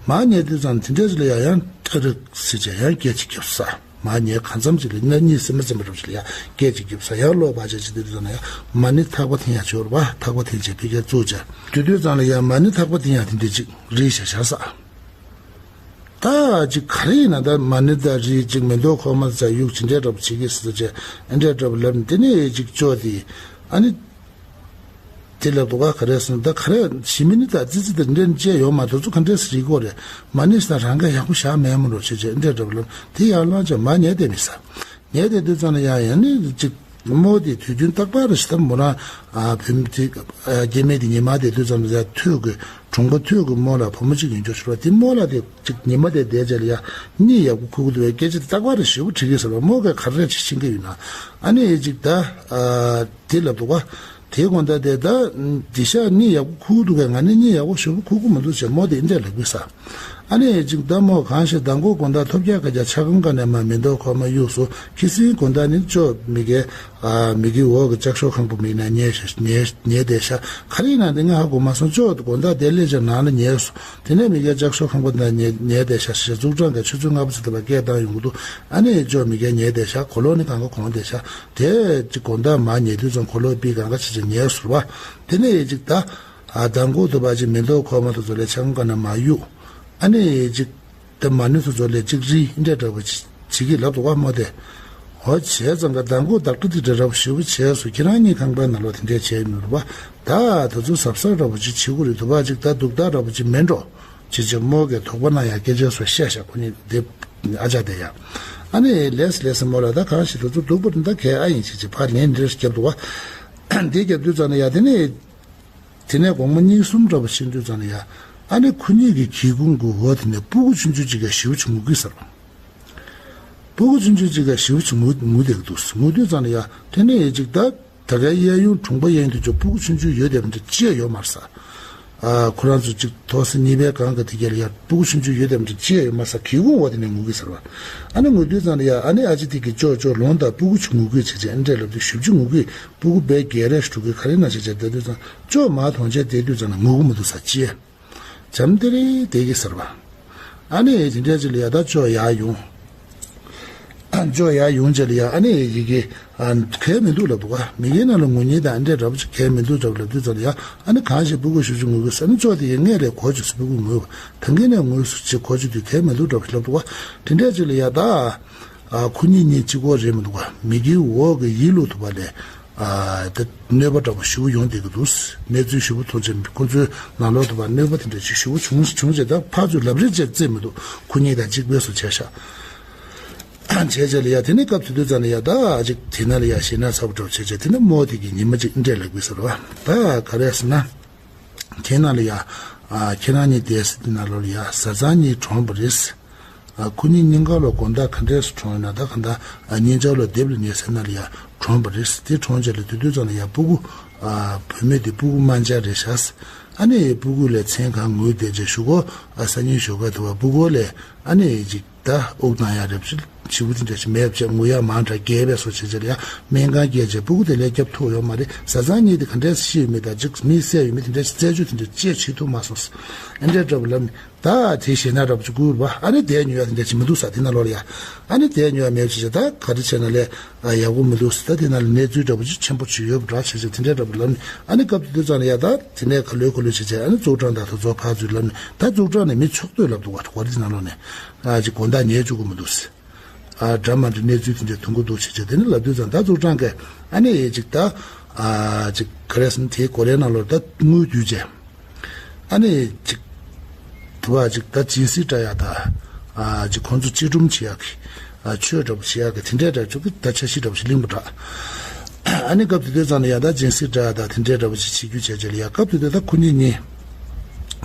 མར་ཉལ་དུས་ཙམ་དེ་འདྲ་ཅིག་ལ་ཡ་ཡང་ཏ་རིག་ཟེར་བྱས་ཡང་སྐད་ཅིག་བརྒྱབ་ས། མར་ཉལ་གང་འཚམ་ཅིག་ལ་གཉའ་གཉིས་སེམས་པ་ཙམ་པ་འདྲ་པོ་ཅིག་ལ་ཡ་སྐད་ཅིག་བརྒྱབ་ས། ཡང་གློ་བ་བྱས་ཅིག་དེ་དུས་ཙམ་ལ་ཡ་མ་ཎི་ཐག་པ་འཐེན་ཡ་ཅིག་ཡོད་རེད་པ། ཐག་པ་འཐེན་བྱས་ཕ་གིར་བཙུགས་བྱས། དེ་དུས་ཙམ་ལ་ཡ་མ་ཎི་ཐག་པ་འཐེན་ཡ་དེ་འདྲ་ཅིག་རིལ་བྱས་བཞག་ས། ད་ཅིག་ག་རེ་ཡིན་ན་ད་མ་ཎི་ད་རིལ་ཅིག་མེ་ཏོག་ཁོག་མ་ཙ་གཡུག་ཅིག་འདྲ་འདྲ་པོ་བྱེད་ཀྱི་ཟེར་བྱས་ཨེ་འདྲ་འདྲ་པོ་ལབ་ནས། དེ་ནས་ཅིག་ཅོ་དེ་ཨ་ནི་དེ་ལབ་འདུག་ག། ག་རེ་ཟེར་ན་ད་ག་རེ་ཞི་མི་ནི་ད་ཙི་ཙི་ད་འདྲ་བཅས་ཡོད་མ། དེ་ཚོ་ག་འདྲས་སེ་རིལ་དགོས་རེད། མ་ཎི་ཟེར་ན་རང་ག་ཡག་པོ་བཞག་མེད་མོ་རོ་བྱས་བྱས་ཨེ་འདྲ་འདྲ་པོ་ལབ། དེ་ཡར་ལངས་བྱས་མར་ཉལ་བསྡད་མི་ས། ཉལ་བསྡད་དུས་ཙམ་ལ་ཡང་ཡང་ནི་ཅིག་མོ་དེ་དུས་རྒྱུན་རྟག་པར་ཞིག་ད་མོ་རང་ཨ་བུད་མེད་དེ་ཨ་སྐྱེ་དམན་དེ་ཉི་མ་དེ་དུས་ཙམ་ལ་ཡ་ཐོད་ཀྱི་གྲོང་པ་ཐོད་ཀྱི་མོ་ལ་བུ་མོ་གཅིག་ཡོད་འཇོག་ཤོར་བ་དེ། མོ་ལ་དེ་ཅིག་ཉི་མ་དེ་བསྡད་རྗེས་ལ་ཡ་གཉིད་ཡག་པོ་ཁུག་གི་འདུག་བས་སྐད་ཆ་དེ་རྟག་པར་ཞེ་པོ་དྲི་གི་ཟེར་བ། མོ་གས་ག་རེ་ཅིག་ཤེས་ཀྱི་ཡོད་ན། ཨ་ནི་ཅིག་ད་ཨ་དེ་ལབ་འདུག་ག། དེའི་དགོང་དག་དེ་ད་འདི་ཤག་གཉིད་ཡག་པོ་ཁུག་འདུག་གས། ང་ནི་གཉིད་ཡག་པོ་ཞེ་པོ་ཁུག་གི་མི་འདུག་ཅེས་མོ་དེ་འདྲ་ལབ་གི་ས། ཨ་ནི་ཅིག་ད་མོ་གང་ཤེས་མདང་དགོང་དགོང་དག་ཐོབ་རྒྱག་ག་རྒྱག་ཆ་གང་ག་ནས་མ་མེ་ཏོག་ཁོག་མ་གཡུགས་སོང་། ཁི་སིང་དགོང་དག་ནི་ཅོ་མི་གའི་ཨ་མི་གའི་འོག་གི་ལྕགས་ཤོག་ཁང་པ་མིག་ནས་ཉལ་ཉལ་ཉལ་བསྡད་ཤག། ག་རེ་ཡིན་ན་འདི་ང་ཧ་གོ་མ་སོང་། ཅོ་དགོང་དག་དེ་སླེབས་བྱས་ནང་ལ་ཉལ་སོང་། དེ་ནས་མི་གའི་ལྕགས་ཤོག་ཁང་པ་ནང་ཉལ་ཉལ་བསྡད་ཤག་ཞེས་ཙུའུ་ཀྲང་གིས་ཆུ་ཚོད་ལྔ་པ་ཙམ་དུ་བ་སྐད་བཏང་ཡོང་གི་འདུག། ཨ་ནི་ཅོ་མི་གའི་ཉལ་བསྡད་ཤག། གོས་ལོག་ནི་གང་ག་གོན་བསྡད་ཤག། དེ་ཅིག་དགོང་དག་མར་ཉལ་དུས་ཙམ་གོས་ལོག་ཕུད་གང་ག་བྱས་བྱས་ཉལ་སོང་བ། དེ་ནས་ཅིག་ད་ཨ་མདང་དགོང་དུ་བ་ཅིག་མེ་ཏོག་ཁོག་མ་དེ་ཚོ་ལ་ཆང་ཁ་ན་མར་གཡུག། ཨ་ནི་ཅིག་ད་མ་ཎི་དེ་ཚོ་ལ་ཅིག་རིལ་འདྲ་འདྲ་པོ་ཅིག་བྱེད་ཀྱི་ལབ་འདུག་ག་མོ་དེ། འོ་བྱས་ཙང་ག་མདང་དགོང་བདག་སྤྲོ་དེ་འདྲ་འདྲ་པོ་ཞེ་པོ་བྱས་སོང་། ཁྱེད་རང་གཉིས་ཁང་པའི་ནང་ལོགས་དེ་འདྲ་བྱས་མི་རུང་བ། ད་དེ་ཚོ་གཟབ་གཟབ་འདྲ་པོ་ཅིག་བྱེད་དགོས་རེད། དུ་བ་ཅིག་ད་སྡུག་ཐག་འདྲ་པོ་ཅིག་མེད་འགྲོ། ཅེས་བྱས་མོ་གིས་དོགས་པ་གནང་ཡ་སྐད་ཆ་ཚོ་བཤད་བཞག། ཁོ་གཉིས་དེ་ཨ་ཅག་དེ་ཡ། ཨ་ནི་ལེས་ལེས་མོ་ལ་ད་གང་ཞིག་དེ་ཚོ་སྡུག་པོ་དེ་འདྲ་གས་ཨ་ཡིན་ཅེས་བྱས་ཕར་ལན་འདྲ་རྒྱབ་འདུག་བ། དེ་རྒྱབ་དུས་ཙམ་ནས་ཡ་དེ་ནས། དེ་ནས་དགོང་མོ་གཉིད་གསུམ་འདྲ་པོ་ཕྱིན་དུས་ཙམ་ལ་ཡ། ཨ་ནི་ཁོ་གཉིས་ཀྱི་སྒེའུ་ཁུང་གི་འོག་དེ་ནས་སྤུ་གུ་ཆུང་ཆུང་ཅིག་གིས་ཞེ་པོ་ཅིག་ངུ་གི་ཟེར་བ། སྤུ་གུ་ཆུང་ཆུང་ཅིག་གིས་ཞེ་པོ་ཅིག་ངུ་ངུ་བསྡད་ཀྱི་འདུག། ངུ་དུས་ཙམ་ལ་ཡ་དེ་ནས་ཡ་ཅིག་ད་ད་གའི་གཡས་གཡོན་གྲོང་པ་གཡས་གཡོན་དུ་ཅོ་སྤུ་གུ་ཆུང་ཆུང་ཡོད་བསྡད་པ་འདྲ་ཅི་ཡང་ཡོད་མ་རེད་ས། ཨ་ཁོ་རང་ཚོ་ཅིག་ཐོག་ས་གཉིས་པའི་སྒང་གི་དེ་ག་ལ་ཡ་སྤུ་གུ་ཆུང་ཆུང་ཡོད་བསྡད་པ་འདྲ་ཅི་ཡང་ཡོད་མ་རེད་ས། སྒེའུ་ཁུང་འོག་དེ་ནས་ངུ་གི་ཟེར་བ། ཨ་ནི་ངུ་དུས་ཙམ་ལ་ཡ་ཨ་ནི་ཨ་ཅེ་དེ་གིས་ཅོ་ཅོ་ལོངས་དང་སྤུ་གུ་ཆུང་ངུ་གི་ཟེར་བྱས་ཨ་འདྲས་ལབ་དུས་ཞེ་པོ་ཅིག་ངུ་གི། སྤུ་གུ་དཔེ་རྒྱལ་རས་ཤིག་འགྲོ་གི། ག་རེ་ན་བྱས་བྱས་བསྡད་དུས་ཙང་ཅོ་མར་དོན་ཆེན་བསྡད་དུས་ཙང་ན་ངུ་གི་མི་འདུག་ས། ཅི་འཇམ་ཏི་རི་བསྡད་ཀྱི་ཟེར་བ། ཨ་ནི་དེ་འདྲས་ཅིག་ལ་ཡ་ད་ཅོ་ཡར་ཡོང་། ཅོ་ཡ་ཡོང་བྱས་ལ་ཡ་ཨ་ནི་ཡི་གེ་གལ་མི་འདུག་ལབ་འདུག་ག་མི་གེའི་ནང་ལ་ངུ་ཉེན་དང་འདྲ་འདྲ་པོ་ཅིག་གལ་མི་འདུག་འདྲ་པོ་ལབ་དུས་ཙམ་ལ་ཡ་ཨ་ནི་གང་ཞིག་སྤུ་གུ་ཞུ་ཞུ་ངུ་གི་ས་ནི་ཅོ་དེ་ཡི་སྔས་ལས་གོ་ཅིག་སུ་སྤུ་གུ་ངུ་བ་ད་གིན་ནས་ངུ་སུ་ཅིག་གོ་ཅིག་དུས་གལ་མི་འདུག་འདྲ་པོ་ལབ་འདུག་ག་དེ་འདྲ་ཅིག་ལ་ཡ་ད། ཨ་ཁོ་གཉིས་གཉིས་གཅིག་པོ་རེད་མི་འདུག་ག་མི་གེའི་འོག་གི་ཡིད་ལུ་ཐུབ་པ་ལས། ཨ་དེ་གནོད་པ་འདྲ་པོ་ཞེ་པོ་ཡོང་བསྡད་ཀྱི་འདུག་གནས་ཚུལ་ཞེ་པོ་ཐོན་རྗེས་ཁོ་ཚོའི་ནང་ལོགས་ཐུབ་པ་གནོད་པ་དེ་འདྲ་ཞིག་ཞེ་པོ་བྱུང་བྱུང་རྗེས་ད་ཕར་ཚུར་ལབ་རེས་བྱས་རྩེད་མི་འདུག་ཁོ་གཉིས་དང་གཅིག་པས་སུ་བྱས་ཤག་བྱས་རྗེས་ལ་ཡ་དེ་ནས་སྐབས་དེ་དུས་ཙམ་ལ་ཡ་ད་ཅིག་དེ་ན་ལ་ཡ་ཞེད་སྣང་ཚ་པོ་འདྲ་པོ་བྱས་རྗེས་དེ་ནས་རྨོ་དེ་གི་ཉི་མ་ཅིག་འདྲེ་ལ་བུད་ཟེར་བ་ད་ག་རེ་ཟེར་ན། དེ་ནང་ལ་ཡ། ཨ་ཁྱེད་རང་གཉིས་བསྡད་ས་དེ་ནང་ལོགས་ལ་ཡ་བཟའ་ཚང་གཉིས་གྲོངས་པ་རེད། ཨ་ཁོ་གཉིས་གཉིས་ཀ་ལ་དགོང་དག་ག་འདྲས་སུ་གྲོངས་ཡོད་ན་ད་ག་འདྲ་ཨ་གཉིས་ཆར་ལ་སྡེབ་ལ་ཉལ་ས་ནང་ལ་ཡ་གྲོངས་པ་རེད། དེ་གྲོངས་རྗེས་ལ་དེ་དུས་ཙམ་ལ་ཡ་སྤུ་གུ་ཨ་བུད་མེད་དེ་སྤུ་གུ་དམར་འབྱར་རེད་ཤག་ཨ་ནི་སྤུ་གུ་ལ་མཚན་གང་ངོས་བསྡད་རྗེས་གཞུག་གུ་ཨ་སང་ཉིན་ཞོགས་ཀ་དུ་བ་སྤུ་གུ་ལ་ཨ་ནི་ཅིག་ད་དབུགས་གཏོང་ཡག་རེད་པ་ཅིག་ཞེ་པོ་དེ་འདྲ་ཞིག་མེད་པ་བྱས་ངུ་ཡག་མང་དྲགས་རྒས་པའི་བཟོ་བྱས་བྱས་ལ་ཡ་སྨན་ཁང་བསྐྱལ་རྗེས་སྤུ་གུ་དེ་ལས་སྐྱོབ་ཐུབ་ཡོད་མ་རེད། བཟའ་ཚང་གཉིས་དེ་ག་འདྲས་ཤི་ཡོད་མེད་དང་ཅིག་མི་བསད་ཡོད་མེད་དེ་འདྲ་ཞིག་རྩད་གཅོད་དེ་འདྲ་ཅིག་བྱེད་ཐུབ་མ་སོང་། ཨེ་འདྲས་འདྲ་པོ་ལབ་ནས་ད་དེ་ཞེད་སྣང་འདྲ་པོ་ཅིག་བསྐུལ་བ་ཨ་ནི་དེ་ཉོ་ཡག་དེ་འདྲ་ཞིག་མི་འདུག་ས་དེ་ནང་ལོགས་ལ་ཡ་ཨ་ནི་དེ་ཉོ་ཡག་མེད་པ་བྱས་བྱས་ད་ག་རེ་བྱས་ན་ལས་ཡག་པོ་མི་འདུག་ས་ད་དེ་ནང་ལ་གནས་ཚུལ་འདྲ་པོ་ཅིག་ཆེན་པོ་ཅིག་ཡོད་པ་འདྲ་བྱས་བྱས་དེ་འདྲས་འདྲ་པོ་ལབ་ནས་ཨ་ནི་སྐབས་དེ་དུས་ཙམ་ལ་ཡ་ད་དེ་ནས་ག་ལོས་ག་ལོས་བྱས་བྱས་ཨ་ནི་ཙུའུ་ཀྲང་དང་དེ་ཚོ་ཕར་ཚུར་ལབ་ནས་ད་ཙུའུ་ཀྲང་ནས་མི་ཚོགས་སྡོད་ལབ་འདུག་བ་གོ་རེ་དེ་ནང་ལོགས་ནས་ཨ་ཅིག་དགོང་དག་ཉལ་བཅུག་གི་མི་འདུག་ས། ཨ་འདྲ་མ་འདྲ་གནས་ཚུལ་དེ་འདྲའི་ཐོན་གྱི་འདུག་ཅེས་བྱས་དེ་ནི་ལབ་དུས་ཙང་ད་ཙུའུ་ཀྲང་གིས་ཨ་ནི་ཅིག་ད་ཨ་ཅིག་ག་རེ་ཟེར་ན་དེའི་གོ་ལའི་ནང་ལོགས་ད་དངུལ་བསྡུས་བྱས་ཨ་ནི་ཅིག་དུ་བ་ཅིག་ད་སྦྱིན་སྲེག་སྤྲད་ཡག་ད་ཨ་ཅིག་ཁོང་ཚོ་གཅིག་སྒྲུབ་བྱེད་ཡག་གི་ཨ་ཆོས་འདྲ་པོ་བྱེད་ཡག་གི་དེ་འདྲའི་འདྲ་ཅིག་གི་ད་འཆར་གཞི་འདྲ་པོ་ཞིག་གླེང་པ་འདྲ། ཨ་ནི་སྐབས་དེ་དུས་ཙང་ནས་ཡ་ད་སྦྱིན་སྲེག་འདྲ་ད་དེ་འདྲའི་འདྲ་པོ་ཅིག་བྱེད་རྒྱུ་བྱས་བྱས་ལ་ཡ་སྐབས་དེ་དུས་ད་ཁོ་གཉིས་གཉིས།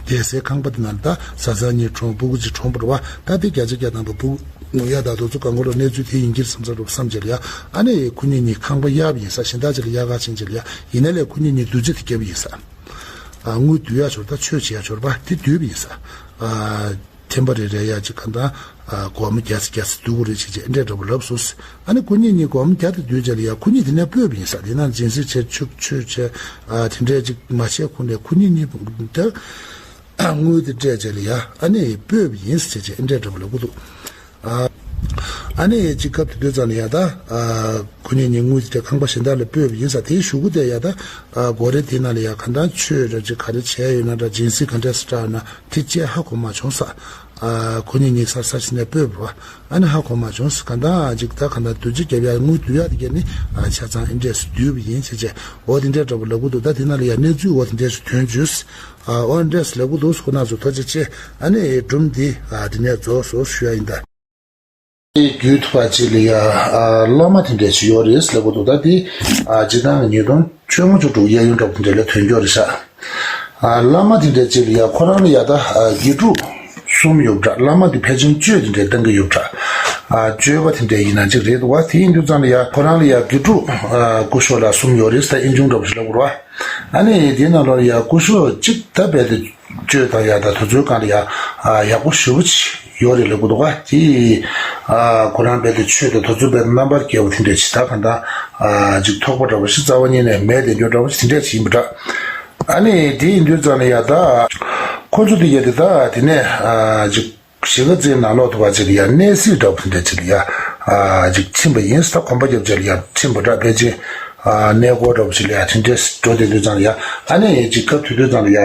རྒྱལ་སའི་ཁང་པ་དེ་ནང་ད་བཟའ་ཚང་གཉིས་གྲོངས་སྤུ་གུ་གཅིག་གྲོངས་པ་རེད་བ། ད་དེ་བརྒྱ་ཆ་བརྒྱ་ཐམ་པ་སྤུ་གུ་ངུ་ཡག་ད་དེ་ཚོ་གང་ག་ལོ་གནས་ཚུལ་དེ་ཡིན་གྱི་རེད་བསམ་ས་རེད་བསམ་བྱས་ལ་ཡ་ཨ་ནི་ཁོ་གཉིས་གཉིས་ཁང་པ་གཡར་བ་ཡིན་ས་གཞན་དག་ཅིག་ལ་གཡར་ག་ཕྱིན་བྱས་ལ་ཡ་ཡིན་ན་ལས་ཁོ་གཉིས་གཉིས་བདུད་རྩི་དེ་བརྒྱབ་པ་ཡིན་ས། ཨ་དངུལ་བསྡུ་ཡག་ཞོར་ད་ཆོས་བྱེད་ཡག་ཞོར་བ་དེ་བསྡུས་པ་ཡིན་ས། ཨ་ཐེམ་པ་རེ་རེ་ཡ་ཅིག་ག་ད་ཨ་སྒོར་མོ་བརྒྱ་ཙམ་བརྒྱ་ཙམ་བསྡུ་དགོས་རེད་བྱས་བྱས་ཨེ་འདྲས་འདྲ་པོ་ལབ་སོང་ས། ཨ་ནི་ཁོ་གཉིས་གཉིས་སྒོར་མོ་བརྒྱ་དེ་བསྡུས་བྱས་ལ་ཡ་ཁོ་གཉིས་དེ་ནས་སྤོས་པ་ཡིན་ས། དེ་ན་སྦྱིན་སྲེག་བྱས་ཆོས་ཆོས་བྱས་ཨ་དེ་འདྲས་ཅིག་མ་བྱས་ཁོ་ནས་ཁོ་གཉིས་གཉིས་ད་དངུལ་དེ་སྤྲད་བྱས་ལ་ཡ་ཨ་ནི་སྤོས་པ་ཡིན་ཟེར་བྱས་ཨེ་འདྲས་འདྲ་པོ་ལབ་གི་འདུག་ཨ་ཨ་ནི་ཅིག་སྐབས་དེ་དུས་ཙམ་ལ་ཡ་ད་ཨ་ཁོ་གཉིས་གཉིས་དངུལ་དེ་ཁང་པ་གཞན་དག་ལ་སྤོས་པ་ཡིན་ས། དེའི་གཞུག་གུ་དེ་ཡ་ད་ཨ་སྒོ་རེ་དེ་ནང་ལ་ཡ་ག་ད་ཆོས་ར་ཅིག་ག་རེ་བྱས་ཡོད་ན་འདྲ་སྦྱིན་སྲེག་ག་འདྲས་སེ་སྤྲད་ཡོད་ན་དེ་བཅས་ཧ་གོ་མ་བྱུང་ས། ཨ་ཁོ་གཉིས་གཉིས་སར་སར་ཕྱིན་ནས་སྤོས་པ་རེད་བ། ཨ་ནི་ཧ་གོ་མ་བྱུང་ས། ག་ད་ཅིག་ད་ག་ད་བདུད་རྩི་རྒྱབ་ཡག་དངུལ་བསྡུ་ཡག་དེ་གས་ནི་ཨ་ཆ་ཚང་ཨེ་འདྲས་སེ་བསྡུས་པ་ཡིན་ཟེར་བྱས་འོ་དེ་འདྲས་འདྲ་པོ་ལབ་གི་འདུག་ད་དེ་ནང་ལ་ཡ་གནས་ཚུལ་འོ་དེ་འདྲས་སེ་ཐོན་བྱུང་ས། ཨ་འོ་འདྲས་སེ་ལབ་གི་འདུག་ཁོ་རང་ཚོ་ཐུགས་རྗེ་ཆེ། ཨ་ནི་སྒྲུང་འདི་ཨ་དེ་ནས་རྫོགས་སོང་ཞུ་ཡག་ཡིན་ད། རྒྱུད་ཐུབ་པ་ཅིག་ལ་ཡ་ཨ་བླ་མ་དེ་འདྲས་ཅིག་ཡོད་རེད་ལབ་གི་འདུག་ད་དེ་ཨ་སྤྱིར་བཏང་གི་ཉིས་སྟོང་ཆོས་མང་བཅུ་དྲུག་གཡས་གཡོན་འདྲ་པོ་དེ་འདྲས་ལ་ཐོན་རྒྱུ་རེད་ཤག་ཨ་བླ་མ་དེ་འདྲས་ཅིག་ལ་ཡ་ཁོ་རང་ལ་ཡ་ད་ཨ་དགེ་ཕྲུག་གསུམ་ཡོད་པ་འདྲ། བླ་མ་དེ་ཕལ་ཆེར་གཅོད་དེ་འདྲས་བཏང་གི་ཡོད་པ་འདྲ། ཨ་སྤྱོད་པ་དེ་འདྲས་ཡིན་ན་ཅིག་རེད་འདུག་བ། དེ་ཡིན་དུས་ཙང་ལ་ཡ་ཁོ་རང་ལ་ཡ་དགེ་ཕྲུག་ཨ་སྐུ་ཞབས་ལགས་གསུམ་ཡོད་རེད། ད་ཨེ་ཆུང་འདྲ་པོ་ཞིག་ལབ་དགོས་རེད་བ། ཨ་ནི་དེའི་ནང་ལོགས་ལ་ཡ་སྐུ་ཞབས་གཅིག་ད་རྦད་དེ་གཅོད་དང་ཡ་ད་དེ་ཚོའི་སྒང་ལ་ཡ་ཨ་ཡག་པོ་ཞེ་པོ་ཅིག་ཡོད་རེད་ལབ་གི་འདུག་ག་དེ་ཨ་ཁོ་རང་རྦད་དེ་ཆོས་དང་དེ་ཚོ་རྦད་དེ་རྣམ་པར་རྒྱལ་བ་དེ་འདྲས་ཅིག་ད་གང་ལྟར་ཨ་ཅིག་ཐོགས་པ་འདྲ་པོ་ཞིག་རྩ་བ་ཉིད་ནས་མེད་བསྡད་རྒྱུ་འདྲ་པོ་ཞིག་དེ་འདྲས་ཅིག་ཡིན་པ་འདྲ། ཨ་ནི་དེ་ཡིན་དུས་ཙང་ལ་ཡ་ད་ཁོ་ཚོ་དེ་གས་དེ་ད་དེ་ནས་ཨ་ཅིག་གཞིས་ཀ་རྩེའི་ནང་ལོགས་ཐུབ་པ་ཅིག་ལ་ཡ་གནས་གཟིགས་འདྲ་པོ་དེ་འདྲ་ཅིག་ལ་ཡ་ཨ་ཅིག་ཕྱིན་པ་ཡིན། ད་གོམ་པ་རྒྱབ་བྱས་ལ་ཡ་ཕྱིན་པ་འདྲ། ཕལ་ཆེར་ཨ་གནས་སྐོར་འདྲ་པོ་ཅིག་ལ་ཡ་དེ་འདྲས་འགྲོ་བསྡད་དུས་ཙང་ལ་ཡ་ཨ་ནི་ཅིག་སྐབས་དེ་དུས་ཙང་ལ་ཡ་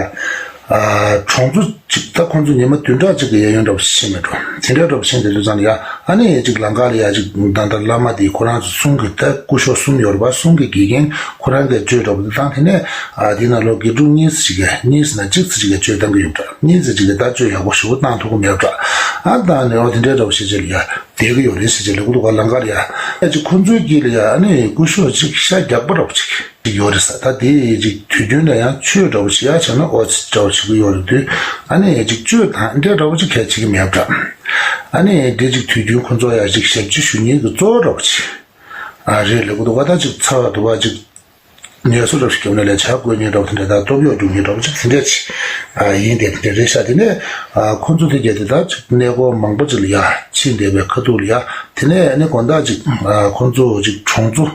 ཨ་གྲོང་ཚོ་ཅིག་ད་ཁོང་ཚོ་ཉི་མ་བདུན་ཕྲག་ཅིག་གི་གཡས་གཡོན་འདྲ་པོ་ཞིག་ཕྱིན་མེད་འགྲོ། དེ་འདྲས་འདྲ་པོ་ཕྱིན་བསྡད་དུས་ཙང་ལ་ཡ་ཨ་ནི་ཅིག་ལམ་ཁ་ལ་ཡ་ཅིག་ད་ལྟ་བླ་མ་དེ་ཁོ་རང་ཚོ་གསུང་གི་ད་སྐུ་ཞབས་གསུམ་ཡོད་རེད་པ། གསུང་གི་དགེ་རྒན་ཁོ་རང་གིས་གཅོད་འདྲ་པོ་དེ་བཏང་། དེ་ནས་ཨ་དེ་ནང་ལོགས་དགེ་ཕྲུག་གཉིས་ཙམ་ཅིག་གིས་གཉིས་ཙམ་ན་གཅིག་ཙམ་ཅིག་གིས་གཅོད་བཏང་གི་ཡོད་འདྲ། གཉིས་ཙམ་ཅིག་གིས་ད་གཅོད་ཡག་པོ་ཞེ་པོ་བཏང་ཐུབ་ཀྱི་མེད་པ་འདྲ། ཨ་བཏང་ནས་འོ་དེ་འདྲའི་འདྲ་པོ་བྱས་བྱས་ལ་ཡ་བསྡད་ཀྱི་ཡོད་རེད་ཟེར་བྱས་ལབ་ཀྱི་འདུག་ག་ལམ་ཁར་ཡ། ཨ་ཅིག་ཁོ་ཚོའི་དཀྱིལ་ལ་ཡ་ཨ་ནི་སྐུ་ཞབས་ཅིག་ཤ་རྒྱགས་པ་འདྲ་པོ་ཅིག་ཅིག་ཡོད་རེད་ས། ད་དེ་ཅིག་དུས་རྒྱུན་ལ་ཡང་ཆོས་འདྲ་པོ་ཅིག་ཡ་བྱས་ན་ཨོ་ཙི་འདྲ་པོ་བྱེད་ཀྱི་ཡོད་རེད་དུས། ཨ་ནི་ཅིག་གཅོད་དང་འདྲ་འདྲ་པོ་ཅིག་གལ་ཆེ་གི་མེད་པ་འདྲ། ཨ་ནི་འདི་ཅིག་དུས་རྒྱུན་ཁོ་ཚོ་ཡ་ཅིག་ཞབས་ཕྱི་ཞུ་མཁན་གྱི་གཙོ་བོ་འདྲ་པོ་ཅིག་ཨ་རེད་ལབ་ཀྱི་འདུག་ག་ད་ཅིག་ཚ་བ་དུ་བ་ཅིག་ངལ་གསོ་འདྲ་ཞིག་བརྒྱབ་ན་ལས་བྱ་དགོས་ཉེན་འདྲ་པོ་དེ་འདྲ་དང་སྟོབས་ཡོད་འགྲོ་ཉེན་འདྲ་པོ་ཅིག་དེ་འདྲ་ཅིག་ཨ་ཡིན་བསྡད་དེ་འདྲ་རེད་ཤག་དེ་ནས་ཨ་ཁོ་ཚོ་དེ་གས་དེ་ད་ཅིག་གནས་སྐོར་མང་པོ་ཅིག་ལ་ཡ་ཕྱིན་བསྡད་པའི་ཁ་ཐུག་ལ་ཡ། དེ་ནས་ཨ་ནི་དགོང་དག་ཅིག་ཨ་ཁོ་ཚོ་ཅིག་གྲོང་ཚོ་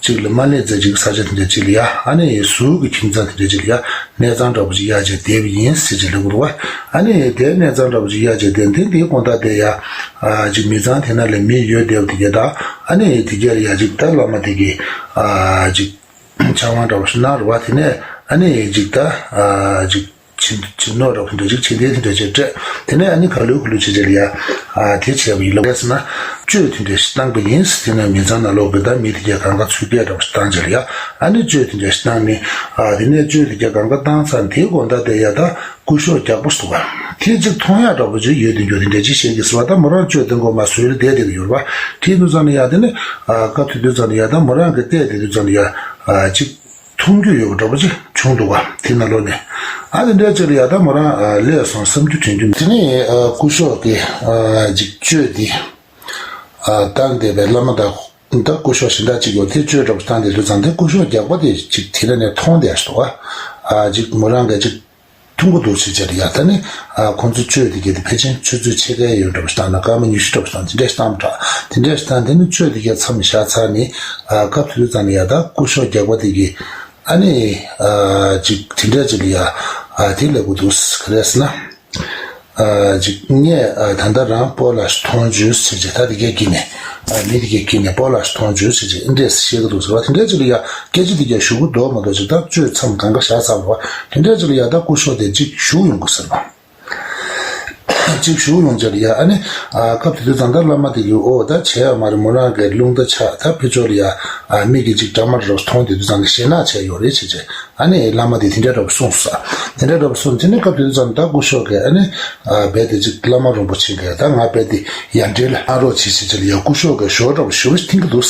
གཅིག་ལ་མ་སླེབས་ཚེ་གཅིག་ས་ཆ་དེ་འདྲ་གཅིག་ལ་ཡ་ཨ་ནི་ཟུར་གྱི་ཁྱིམ་ཚང་དེ་འདྲ་གཅིག་ལ་ཡ་གནས་ཚང་འདྲ་པོ་ཅིག་གཡར་བྱས་བསྡད་པ་ཡིན་ཟེར་གྱི་ལབ་དགོས་རེད་བ། ཨ་ནི་དེ་གནས་ཚང་འདྲ་པོ་ཅིག་གཡར་བྱས་བསྡད་དེ་འདིའི་དགོང་དག་དེ་ཡ་ཨ་ཅིག་མི་ཚང་དེ་ན་ལ་མི་ཡོད་བསྡད་པ་དེ་ག་ད་ཨ་ནི་དེ་ག་ལ་ཡ་ཅིག་ད་བླ་མ་དེ་གི་ཨ་ཅིག་ཕྱག་དབང་འདྲ་པོ་ཞིག་གནང་རེད་བ། དེ་ནས་ཨ་ནི་ཅིག་ད་ཨ་ཅིག་བྱིན་བྱིན་ནོར་འདྲ་པོ་དེ་འདྲ་ཅིག་བྱིན་ལྡན་དེ་འདྲ་ཅིག་སྤྲད། དེ་ནས་ཨ་ནི་ག་ལེར་ག་ལེར་བྱས་བྱས་ལ་ཡ་ཨ་དེ་བྱས་པ་ཡིན་ལབ་ཟེར་ན། གཅོད་དེ་འདྲ་ཞིག་བཏང་པ་ཡིན། དེ་ནས་མི་ཚང་ནང་ལོགས་ཀྱི་ད་མི་དེ་ག་གང་ག་ཚུར་སྐྱེལ་འདྲ་པོ་ཞིག་བཏང་བྱས་ལ་ཡ་ཨ་ནི་གཅོད་དེ་འདྲ་ཞིག་བཏང་ནས་ཨ་དེ་ནས་གཅོད་དེ་ག་གང་ག་བཏང་ཚར་དེའི་དགོང་དག་དེ་ཡ་ད་སྐུ་ཞབས་རྒྱགས་པ་ཞིག་འདུག་ག་དེ་གཅིག་མཐོང་ཡག་འདྲ་པོ་ཅིག་ཡོད་དེ་འགྱོ་དེ་འདྲ་ཅིག་བཤད་ཀྱི་ཟེར་བ། ད་མོ་རང་གཅོད་དེ་མགོ་མ་བཟོས་ལ་བསྡད་བསྡད་ཀྱི་ཡོད་རེད་བ། དེ་དུས་ཙམ་ནས་ཡ་དེ་ནི་ཨ་སྐབས་དེ་དུས་ཙམ་ནས་ཡ་ད་མོ་རང་གི་བལྟས་དེ་དུས་ཙམ་ནས་ཡ་ཨ་ཅིག་མཐོང་རྒྱུ་ཡོད་པ་འདྲ་པོ་ཅིག་བྱུང་འདུག་ག་དེ་ནང་ལོགས་ནས། ཨ་དེ་འདྲ་ཅིག་ལ་ཡ་ད་མོ་རང་ཨ་སླེབས་སོང་བསམ་རྒྱུ་དྲན་རྒྱུ། དེ་ནས་ཨ་སྐུ་ཞབས་ཀྱི་ཨ་ཅིག་གཅོད་དེ་ཨ་བཏང་བསྡད་པའི་བླ་མ་དང་། ད་སྐུ་ཞབས་གཞན་དག་ཅིག་ཡོད་དེ་གཅོད་འདྲ་པོ་བཏང་བསྡད་དུས་ཙང་དེ་སྐུ་ཞབས་རྒྱགས་པ་དེ་ཅིག་དེ་ལ་ནས་མཐོང་བསྡད་འདུག་ག་ཨ་ཅིག་མོ་རང་གིས་ཅིག་མཐོང་གི་འདུག་ཟེར་བྱས་ལ་ཡ་ད་ནི་ཨ་ཁོང་ཚོ་གཅོད་དེ་ག་དེ་ཕལ་ཆེར་ཆུ་ཚོད་ཕྱེད་ཀའི་ཡོལ་འདྲ་པོ་ཞིག་བཏང་ན་སྐར་མ་ཉི་ཤུ་འདྲ་པོ་ཞིག་བཏང་དེ་འདྲ་ཞིག་བཏང་མ་དྲག་དེ་འདྲ་ཞིག་བཏང་དེ་ནི་གཅོད་དེ་ག་མཚམས་བཞག་ཚར་ནས་ཨ་སྐབས་དེ་དུས་ཙམ་ལ་ཡ་ད་སྐུ་ཞབས་རྒྱགས་པ་དེ་གིས་ཨ་ནི་ཨ་ཅིག་དེ་འདྲ་ཅིག་ལ་ཡ་ཨ་དེ་ལབ་གི་འདུག་ག་རེ་ཟེར་ན། ཨ་ཅིག་ངས་ཨ་ད་ལྟ་རང་སྤོ་ལགས་ཤིག་མཐོང་བྱུང་ཟེར་བྱས། ད་དེ་གའི་དཀྱིལ་ནས་ཨ་མི་དེ་གའི་དཀྱིལ་ནས་སྤོ་ལགས་ཤིག་མཐོང་བྱུང་ཟེར་བྱས་ཨེ་འདྲས་བཤད་ཀྱི་འདུག་ཟེར་བ། དེ་འདྲས་ཅིག་ལ་ཡ་སྐད་ཆ་དེ་གའི་ཞུ་གི་འདུག་མ་གཏོགས་ཅིག་ད་གཅོད་མཚམས་གང་ག་བཞག་ཚར་བ་དེ་འདྲས་ཅིག་ལ་ཡ་ད་སྐུ་ཞབས་དེ་ཅིག་བཞུགས་ཡོང་གི་ཟེར་བ། ཅིག་བཞུགས་ཡོང་བྱས་ལ་ཡ་ཨ་ནི་ཨ་སྐབས་དེ་དུས་ཙང་ད་བླ་མ་དེ་གིས་ཨོ་ད་བྱས་ཡོད་མ་རེད། མོ་རང་གི་རླུང་རྟ་ཆག་ད་ཕི་ཅོ་ལ་ཡ་ཨ་མི་གིས་ཅིག་འདྲ་མ་འདྲ་མཐོང་དེ་དུས་ཙང་གི་ཞེད་སྣང་བྱས་ཡོད་རེད་བྱས་བྱས། ཨ་ནི་བླ་མ་དེ་དེ་འདྲ་འདྲ་པོ་གསུངས་སོང་། དེ་འདྲ་འདྲ་པོ་གསུངས། དེ་ནས་སྐབས་དེ་དུས་ཙམ་ད་སྐུ་ཞབས་ཀྱིས་ཨ་ནི་ཨ་རྦད་དེ་ཅིག་བླ་མ་རིན་པོ་ཆེ་གིས་ད་ང་རྦད་དེ་ཡར་འདྲེ་ལ་ཨ་རོགས་བྱེད་ཟེར་བྱས་ལ་ཡ་སྐུ་ཞབས་ཀྱིས་ཞོར་འདྲ་པོ་ཞུ་བ་ཞིག་འཐེན་གྱི་འདུག་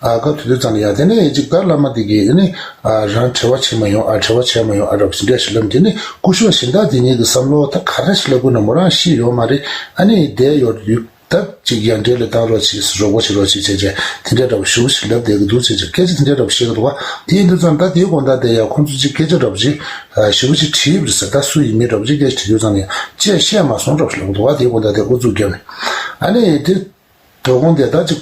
ཨ་སྐབས་དེ་དུས་ཙམ་ལ་ཡ་དེ་ནས་ཅིག་ད་བླ་མ་དེ་གིས་ཨ་ནི་ཨ་རང་བྲེལ་བ་བྱེད་མ་ཡོང་ཨ་བྲེལ་བ་བྱེད་མ་ཡོང་ཨ་འདྲ་པོ་ཞིག་འདྲ་ཞིག་ལབ། དེ་ནས་སྐུ་ཞབས་གཞན་དག་དེ་གཉིས་ཀྱི་བསམ་བློ་ད་ག་རེ་ཞིག་ལབ་དགོས་ན་མོ་རང་ཤེས་ཡོད་མ་རེད། ཨ་ནི་བསྡད་ཡོད་དུས། ད་ཅིག་ཡར་འདྲེ་ལ་བཏང་རོགས་བྱེད། རོགས་པ་བྱེད་རོགས་བྱེད་བྱས་བྱས་དེ་འདྲ་འདྲ་པོ་ཞུ་བ་ཞིག་ལབ་བསྡད་ཀྱི་འདུག་བྱས་བྱས་སྐད་ཆ་དེ་འདྲ་འདྲ་པོ་བཤད་ཀྱི་འདུག་བ། དེ་ཡིན་དུས་ཙང་ད་དེའི་དགོང་དག་དེ་ཡང་ཁོང་ཚོས་ཅིག་སྐད་ཆ་འདྲ་པོ་ཅིག་ཞུ་བ་ཅིག་དྲིས་པ་རེད་ཟེར། ད་སུ་ཡིན་མིན་འདྲ་པོ་ཅིག་སྐད་ཆ་དྲིས་དུས་ཙང་ནས་ཅིག་བཤད་མ་སོང་འདྲ་པོ་ཞིག་ལབ་ཀྱི་འདུག་བ། དེའི་དགོང་དག་དེ་ཨུ་ཚུགས་བརྒྱབ་ནས་ཨ་ནི་དེ་དོ་དགོང་དེ་ད་ཅིག་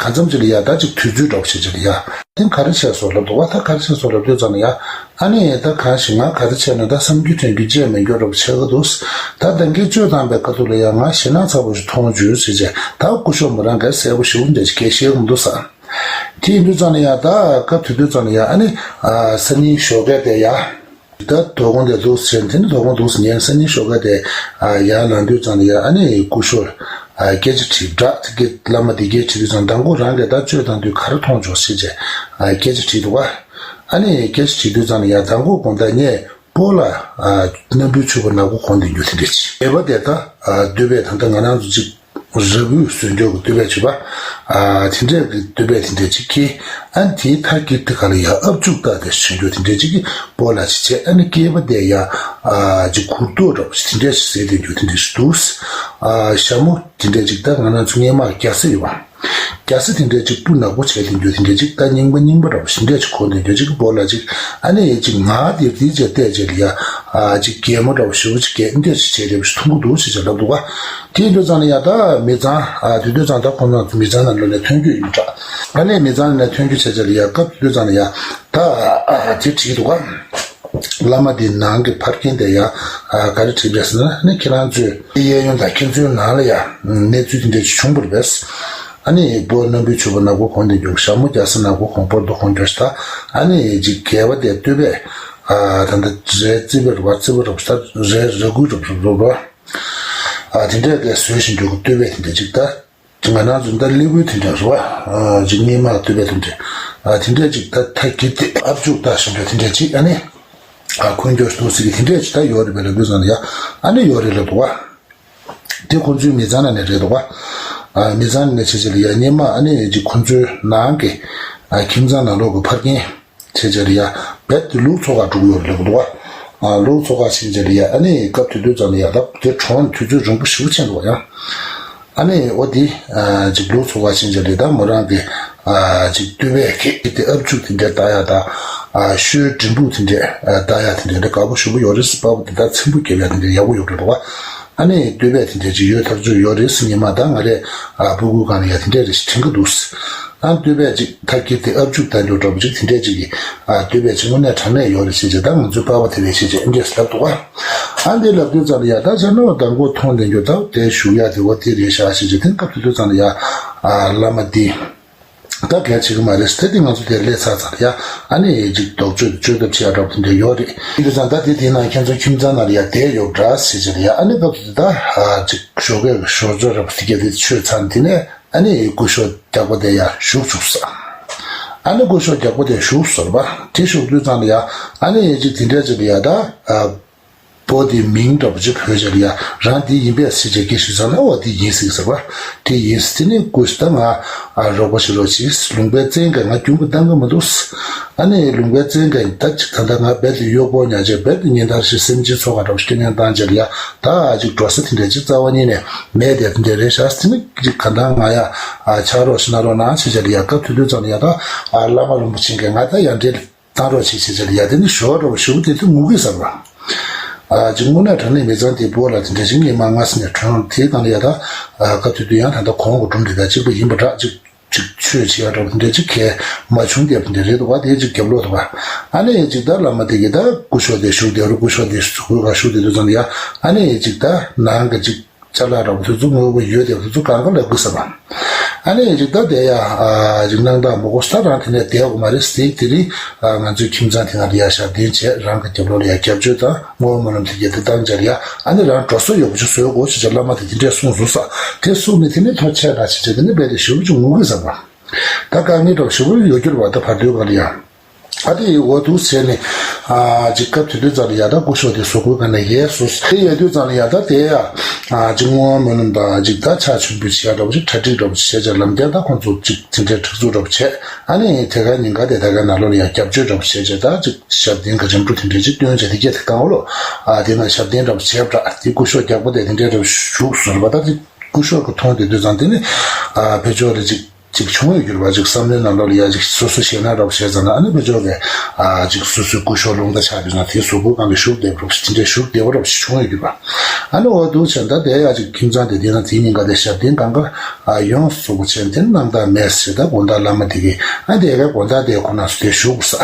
གང་འཚམ་ཅིག་ལ་ཡ་ད་ཅིག་དུས་ཚོད་འདྲ་པོ་བྱས་བྱས་ལ་ཡ་དེ་ག་རེ་བྱས་སོང་ལབ་འདུག་བ། ད་ག་རེ་བྱས་སོང་ལབ་དུས་ཙང་ནས་ཡ། ཨ་ནི་ད་གང་ཞིག་ང་ག་རེ་བྱས་ན་ད་བསམ་རྒྱུ་དྲན་རྒྱུ་བརྗེད་མེད་རྒྱུ་འདྲ་པོ་ཆགས་ཀྱི་འདུག་ད་ད་གིན་གཅོད་བཏང་པའི་ཁ་ཐུག་ལ་ཡང་ང་ཞེད་སྣང་ཚ་པོ་ཞིག་མཐོང་བྱུང་ཟེར་བྱས་ད་སྐུ་ཞབས་མོ་རང་གིས་གསལ་པོ་ཞེ་པོ་འདྲ་ཞིག་སྐད་བཤད་ཀྱི་མི་འདུག་ས། དེ་ཡིན་དུས་ཙང་ནས་ཡང་ད་སྐབས་དེ་དུས་ཙང་ནས་ཡང་ཨ་ནི་ཨ་སང་ཉིན་ཞོགས་ཀས་དེ་ཡ། ད་དོ་དགོང་དེ་འདུག་ཟེར་དེ་ནི་དོ་དགོང་འདུག་ཟེར་ཉིན་སང་ཉིན་ཞོགས་ཀས་དེ་ཨ་ཡར་ལངས་དུས་ཙང་ནས་ཡང་ཨ་ནི་སྐུ་ཞབས་ཨ་སྐད་ཆ་དྲིས་བསྡད་དེ་གི་བླ་མ་དེ་སྐད་དྲིས་དུས་ཙང་མདང་དགོང་རང་གིས་ད་གཅོད་བཏང་དུས་ག་རེ་མཐོང་བྱུང་ཟེར་བྱས་ཨ་སྐད་ཆ་དྲིས་འདུག་བ། ཨ་ནི་སྐད་ཆ་དྲིས་དུས་ཙང་ནས་ཡང་མདང་དགོང་དགོང་དག་ངས་སྤོ་ལགས་ཨ་སྣམ་བུའི་ཕྱུ་པ་ནག་པོ་གོན་བསྡད་རྒྱུ་དེ་འདྲ་ཅིག་སྒལ་པ་དེ་ད་ཨ་སྟོད་པས་ད་ལྟ་ང་རང་ཚོ་ཅིག་ར་བུས་བཟོས་འཇོག་གི་སྟོད་པས་བྱས་པ་ཨ་དེ་འདྲས་ཀྱི་སྟོད་པས་དེ་འདྲ་ཅིག་གིས་ཨ་ནི་དེའི་མཐའ་དཀྱིལ་དེ་ག་ལ་ཡ་ཨབ་ཅུག་བཏགས་ཏེ་བྱུང་རྒྱུ་དེ་འདྲ་ཅིག་གི་སྤོ་ལགས་ཅིག་བྱས། ཨ་ནི་སྐེད་པ་དེ་ཡ་ཨ་ཅིག་གུར་ཏོག་འདྲ་པོ་ཅིག་དེ་འདྲས་ཞིག་བཟས་བསྡད་རྒྱུ་དེ་འདྲ་ཞིག་འདུག་ཨ་ཞྭ་མོ་དེ་འདྲ་ཅིག་ད་ང་རང་ཚོ་སྔས་མ་རྒྱ་སེ་ཡོད་པ། རྒྱ་སེ་དེ་འདྲའི་ཅིག་སྤུ་ནག་པོ་བྱས་དེ་འདྲ་དེ་འདྲའི་ཅིག་ད་རྙིང་པ་རྙིང་པ་འདྲ་པོ་ཞིག་འདྲ་ཅིག་གོན་དེ་འདྲ་ཅིག་སྤོ་ལགས་ཅིག་ཨ་ནི་ཅིག་ང་དེ་དེ་བྱས་བལྟས་བྱས་ལ་ཡ་ཨ་ཅིག་གད་མོ་འདྲ་པོ་ཞེ་པོ་ཅིག་གད་འདྲ་ཅིག་བྱས་རེད་པ་ཞིག་མཐོང་གི་འདུག་ཅེས་ཅིག་ལབ་འདུག་ག་དེ་འདྲ་ཙང་ལ་ཡ་ད་མི་ཚང་ཨ་དེ་འདྲ་ཙང་ད་ཁོང་རྣམ་ཚོ་མི་ཚང་ནང་ལོགས་ནས་ཐོན་རྒྱུ་ཡིན་འདྲ། ཨ་ནི་མི་ཚང་ནང་ཐོན་རྒྱུ་བྱས་བྱས་ལ་ཡ་སྐབས་དེ་འདྲ་ཙང་ལ་ཡ་ད་ཨ་དེ་བྲིས་འདུག་ག་བླ་མ་དེ་ནང་གི་ཕ་རྒན་དེ་ཡ་ཨ་ག་རེ་བྲིས་པ་རེད་ཟེར་ན་ཨ་ནི་ཁྱེད་རང་ཚོའི་གཡས་གཡོན་དང་ཁྱེད་ཚོའི་ནང་ལ་ཡ་གནས་ཚུལ་དེ་འདྲ་ཅིག་བྱུང་བ་རེད་པས། ཨ་ནི་སྤོ་སྣམ་བུའི་ཕྱུ་པ་ནག་པོ་གོན་དེ་འདྲ་ཞྭ་མོ་རྒྱ་སེ་ནག་པོ་གོན་སྤོ་ལོ་གོན་འདྲ་ཞིག་ད་ཨ་ནི་ཅིག་སྒལ་པ་དེ་སྟོད་པས་ཨ་ད་ལྟ་རས་རྩི་བ་རེད་པ་རྩི་བ་རེད་པ་ད་རས་ར་གུ་རེད་པ་རེད་པ་ཨ་དེ་འདྲས་དེ་བཟོས་བཞིན་འདུག་གི་སྟོད་པས་དེ་འདྲ་ཅིག་ད་ང་རང་ཚོ་ད་སླེ་བོའི་དེ་འདྲ་རེད་པ་ཨ་ཅིག་སྔས་མ་སྟོད་པས་དེ་འདྲ་ཨ་དེ་འདྲས་ཅིག་ད་མཐའ་དཀྱིལ་དེ་ཨབ་ཅུག་བཏགས་བཞིན་འདུག་དེ་འདྲས་ཅིག་ཨ་ནི་ཨ་གོན་འདྲ་ཞིག་འདུག་ཟེར་གི་དེ་འདྲས་ཅིག་ད་ཡོད་རེད་པས་ལབ་དུས་ཙང་ལ་ཡ་ཨ་ནི་ཡོད་རེད་ལབ་འདུག་ག་དེ་ཁོང་ཚོའི་མི་ཚང་ནང་ནས་རེད་འདུག་ག་ཨ་མི་ཚང་ནང་ནས་བྱས་བྱས་ལ་ཡ་སྔས་མ་ཨ་ནི་ཅིག་ཁོང་ཚོའི་ནང་གི་ཨ་ཁྱིམ་ཚང་ནང་ལོགས་ཀྱི་ཕ་རྒན་བྱས་བྱས་ལ་ཡ་རྦད་དེ་ལུག་འཚོ་གར་འགྲོ་གི་ཡོད་རེད་ལབ་འདུག་ག་ཨ་ལུག་འཚོ་གར་ཕྱིན་བྱས་ལ་ཡ་ཨ་ནི་སྐབས་དེ་དུས་ཙམ་ལ་ཡ་ད་དེ་གྲོངས་དུས་ཚོད་རིང་པོ་ཞེ་པོ་ཕྱིན་འདུག་ག་ཡ། ཨ་ནི་འོ་དེ་ཨ་ཅིག་ལུག་འཚོ་གར་ཕྱིན་བྱས་ལ་ད་མོ་རང་གི་ཨ་ཅིག་སྟོད་པས་ཁེ་དེ་ཨབ་ཅུག་དེ་འདྲ་བཏགས་ཡ་ད་ཨ་ཤོལ་འགྲེང་བུ་དེ་འདྲ་བཏགས་ཡ་དེ་འདྲ་དགའ་པོ་ཞེ་པོ་ཡོད་རེད། སྤར་པོ་དེ་ད་ཚེམ་བུ་རྒྱབ་ཡ་དེ་འདྲ་ཡག་པོ་ཡོད་རེད་འདུག་ག་ཨ་ནི་སྟོད་པས་དེ་འདྲས་ཅིག་ཡོད་ཐག་ཆོད་ཡོད་རེད་ཟེར། ཉི་མ་ད་ང་རས་ཨ་སྤུ་གུའི་སྒང་ལ་ཡ་དེ་འདྲས་རེ་ཞིག་དྲན་གྱི་འདུག་ཨ་སྟོད་པས་ཅིག་ཐབས་ཀྱིས་དེ་ཨབ་ཅུག་ལྟ་འགྱུར་འདྲ་པོ་ཅིག་དེ་འདྲས་ཅིག་གིས་ཨ་སྟོད་པས་ཅིག་དངོས་གནས་དྲང་གནས་ཡོད་རེད་ཟེར་བྱས། ད་ང་ཚོའི་པ་ཕ་དེ་རེད་ཟེར་བྱས་ཨེ་འདྲས་ལབ་འདུག་ག་ཨ་འདི་ལབ་དུས་ཙམ་ལ་ཡ་ད་ཆ་ནོར་དང་པོ་མཐོང་ལྡན་རྒྱུ་ད་དེ་བཞུགས་ཡ་དེ་བ་དེ་རེད་ཤག་ཟེར་བྱས། དེ་སྐབས་དེ་དུས་ཙམ་ལ་ཡ་ཨ་བླ་མ་འདི་ད་གལ་ཆེ་གི་མ་རེད་ཟེར། དེ་ང་ཚོ་དེར་སླེབས་ཚར་ཙང་ཡ་ཨ་ནི་ཅིག་དོགས་གཅོད་བཅོས་ཐབས་བྱེད་ཡ་འདྲ་པོ་དེ་འདྲ་ཡོད་རེད། དེ་དུས་ཙང་ད་དེ་དེ་ནང་ཁྱེད་ཚོ་ཁྱིམ་ཚང་ནང་ལ་ཡ་བསྡད་ཡོད་འདྲ་ཟེར་བྱས་ལ་ཡ། ཨ་ནི་སྐབས་དེ་ད་ཨ་ཅིག་ཞོགས་ཀས་ཞོགས་ཇ་འདྲ་པོ་དེ་ག་དེ་མཆོད་ཚར། དེ་ནས་ཨ་ནི་སྐུ་ཞབས་རྒྱགས་པ་དེ་ཡ་བཞུགས་བཅུག་ས། ཨ་ནི་སྐུ་ཞབས་རྒྱགས་པ་དེ་བཞུགས་སོང་བ། དེ་བཞུགས་དུས་ཙང་ལ་ཡ་ཨ་ནི་ཅིག་དེ་འདྲ་ཅིག་ལ་ཡ་ད་ཨ། པོ་དེ་མིང་འདྲ་པོ་ཅིག་བོས་བྱས་ལ་ཡ། རང་འདི་ཡིན་པས་ཟེར་བྱས་སྐད་ཞུས་ཙང་ལ། འོ་འདི་ཡིན་ཟེར་གྱི་ཟེར་བ། དེ་ཡིན་ཟེར། དེ་ནས་སྐུ་ཞབས་ད་ང་ཨ་རོགས་པ་ཞིག་རོགས་བྱེད། ལུང་པའི་བཙན་མཁན་ང་རྒྱུན་པ་བཏང་གི་མི་འདུག་ཨ་ནི་ལུང་པའི་བཙན་མཁན་ད་ཅིག་ད་ལྟ་ང་རྦད་དེ་གཡོག་པོ་ཉག་ཅིག་རྦད་དེ་ཉིན་ལྟར་ཞིག་སེམས་ཅན་འཚོ་ག་འདྲ་པོ་ཞིག་སྐྱེལ་མཁན་བཏང་བྱས་ལ་ཡ། ད་ཅིག་འགྲོ་ས་དེ་འདྲ་ཅིག་རྩ་བ་ཉིད་ནས་མེད་དེ། དེ་འདྲ་རེད་ཤག་ཟེར། དེ་ནས་ཅིག་ག་འདྲ་ང་ཡ་ཨ་ཆགས་རོགས་ཞིག་གནང་རོགས་གནང་བྱས་བྱས་ལ་ཡ། སྐབས་དེ་དུས་ཙམ་ལ་ཡ་ད་ཨ་བླ་མ་རིན་པོ་ཆེ་མཁན་ང་ད་ཡ་འབྲེལ་བཏང་རོགས་བྱེད་བྱས་བྱས་ལ་ཡ། དེ་ནི་ཞོར་འདྲ་པོ་ཞེ་པོ་དེ་དུས་ངུ་གི་ཟེར་བ། ཨ་ཅིག་དངོས་གནས་དྲང་གནས་མི་ཚང་དེ་བོ་ལ་དེ་འདྲ་ཅིག་ཉི་མ་ལྔ་ཙམ་ནས་གྲོངས། དེའི་སྒང་ལ་ཡ་ད་ཨ་སྐབས་དེ་དུས་ཡང་ད་ལྟ་གོང་གི་སྒྲུང་དེ་དང་གཅིག་པ་ཡིན་པ་འདྲ། ཅིག་ཅིག་ཆོས་བྱེད་ཡ་འདྲ་པོ་དེ་འདྲ་ཅིག་གས་མ་བྱུང་སྟེ་དེ་འདྲ་རེད་འདུག་བ། དེ་ཅིག་རྒྱབ་ལོག་འདུག་བ། ཨ་ནི་ཅིག་ད་བླ་མ་དེ་གིས་ད་སྐུ་ཞབས་དེ་བཞུགས་བསྡད་རུ། སྐུ་ཞབས་དེ་སྐུ་ག་བཞུགས་བསྡད་དུས་ཙམ་ལ་ཡ། ཨ་ནི་ཅིག་ད་ནང་གི་ཅིག་ཅ་ལག་འདྲ་པོ་དེ་ཚོ་དངོས་པོ་ཡོད་དེ་དེ་ཚོ་གང་ག་ལ་དགོས་ས་མ། ཨ་ནི་ཅིག་ད་དེ་ཡ་ཨ་ཅིག་སྣང་དག་མ་གོ་ས་རང་དེ་ནས་བསྡད་དགོས་མ་རེད་ཟེར། དེ་རིང་ཨ་ང་ཚོའི་ཁྱིམ་ཚང་དེ་ནང་ལ་ཡ་ཞབས་བརྟན་བྱས། རང་གི་རྒྱབ་ལོགས་ལ་ཡ་སྐྱབས་བཅོལ་དང་བསྔོ་བ་སྨོན་ལམ་དེ་གྱད་དེ་བཏང་བྱས་ལ་ཡ། ཨ་ནི་རང་འགྲོ་ས་ཡོད་པ་ཅིག་བཟོ་དགོས་ཟེར་བྱས་བླ་མ་དེ་དེ་འདྲས་གསུངས་སོང་ས། དེ་གསུངས་ནས་དེ་ནས་ཐོག་ཆད་ད་བྱས་བྱས་དེ་ནས་རྦད་དེ་ཞེ་པོ་ཅིག་ངུ་གི་ཟེར་བ། ད་དཀའ་ངལ་འདྲ་པོ་ཞེ་པོ་ཡོད་རྒྱུ་རེད་བ། ད་བར་དོའི་སྒང་ལ་ཡ། ཨ་དེ་འོ་འདུག་བྱས་ནས་ཨ་ཅིག་སྐབས་དེ་དུས་ཙམ་ལ་ཡ་ད་སྐུ་ཞབས་དེ་གཟུགས་པོའི་སྒང་ནས་ཡལ་སོང་། དེ་ཡལ་དུས་ཙམ་ལ་ཡ་ད་དེ་ཡ་ཨ་ཅིག་བསྔོ་བ་སྨོན་ལམ་དང་ཅིག་ད་ཕྱག་མཆོད་འབུལ་བྱེད་ཡ་འདྲ་པོ་ཅིག་གྲ་སྒྲིག་འདྲ་པོ་ཅིག་བྱས་བྱས། ལམ་རྒྱག་ད་ཁོང་ཚོ་ཅིག་དེ་འདྲའི་སྒྲིག་འཛུགས་འདྲ་པོ་བྱས། ཨ་ནི་དེ་ག་ཉིན་ག་དེ་དེ་ག་ནང་ལོགས་ལ་ཡ་སྐྱབས་བཅོལ་འདྲ་པོ་བྱས་བྱས། ད་ཅིག་ཞབས་བརྟན་གྱི་རིམ་གྲོ་དེ་འདྲ་ཅིག་སྟོན་བྱས། དེ་གྱད་དེ་གང་ལོ་ཨ་དེ་ན་ཞབས་བརྟན་འདྲ་པོ་བྱས་པ་འདྲ། དེ་སྐུ་ཞབས་རྒྱགས་པ་དེ་དེ་འདྲའི་འདྲ་པོ་བཞུགས་སོང་བ། ད་དེ་སྐུ་ཞབས་ཀྱིས་མཐོང་དེ་དུས་ཙམ་དེ་ནི་ཨ་ཕར་ཕྱོགས་ལ་ཅིག་ཅིག་བྱུང་ཡོད་རྒྱུ་རེད་བ། ཅིག་བསམ་བློའི་ནང་ལོགས་ལ་ཡ་ཅིག་སོ་སོ་ཞེད་སྣང་འདྲ་པོ་བྱས་ཙང་ན། ཨ་ནི་ཕར་ཕྱོགས་ཀྱི་ཨ་ཅིག་སོ་སོའི་སྐུ་ཞབས་རླུང་རྟ་ཆགས་དུས་ན་དེ་གཟུགས་པོའི་སྒང་ལ་བཞུགས་བསྡད་པ་འདྲ་པོ་ཞིག་དེ་འདྲའི་བཞུགས་བསྡད་པ་འདྲ་པོ་ཞིག་བྱུང་ཡོད་རྒྱུ་རེད་བ། ཨ་ནི་འོ་འདུག་བྱས། ད་དེ་ཡ་ཅིག་ཁྱིམ་ཚང་དེ་དེ་ན་དེ་ཉིན་ག་དེ་ཞབས་བརྟན་གང་ག་ཨ་ཡོངས་སུ་རྫོགས་པ་བྱས། དེ་ནི་སྣང་དག་མེད་ཟེར། ད་དགོང་དག་བླ་མ་དེ་གིས་ཨ་དེ་གའི་དགོང་དག་དེ་ཁོ་ན་སུ་དེ་བཞུགས་ས།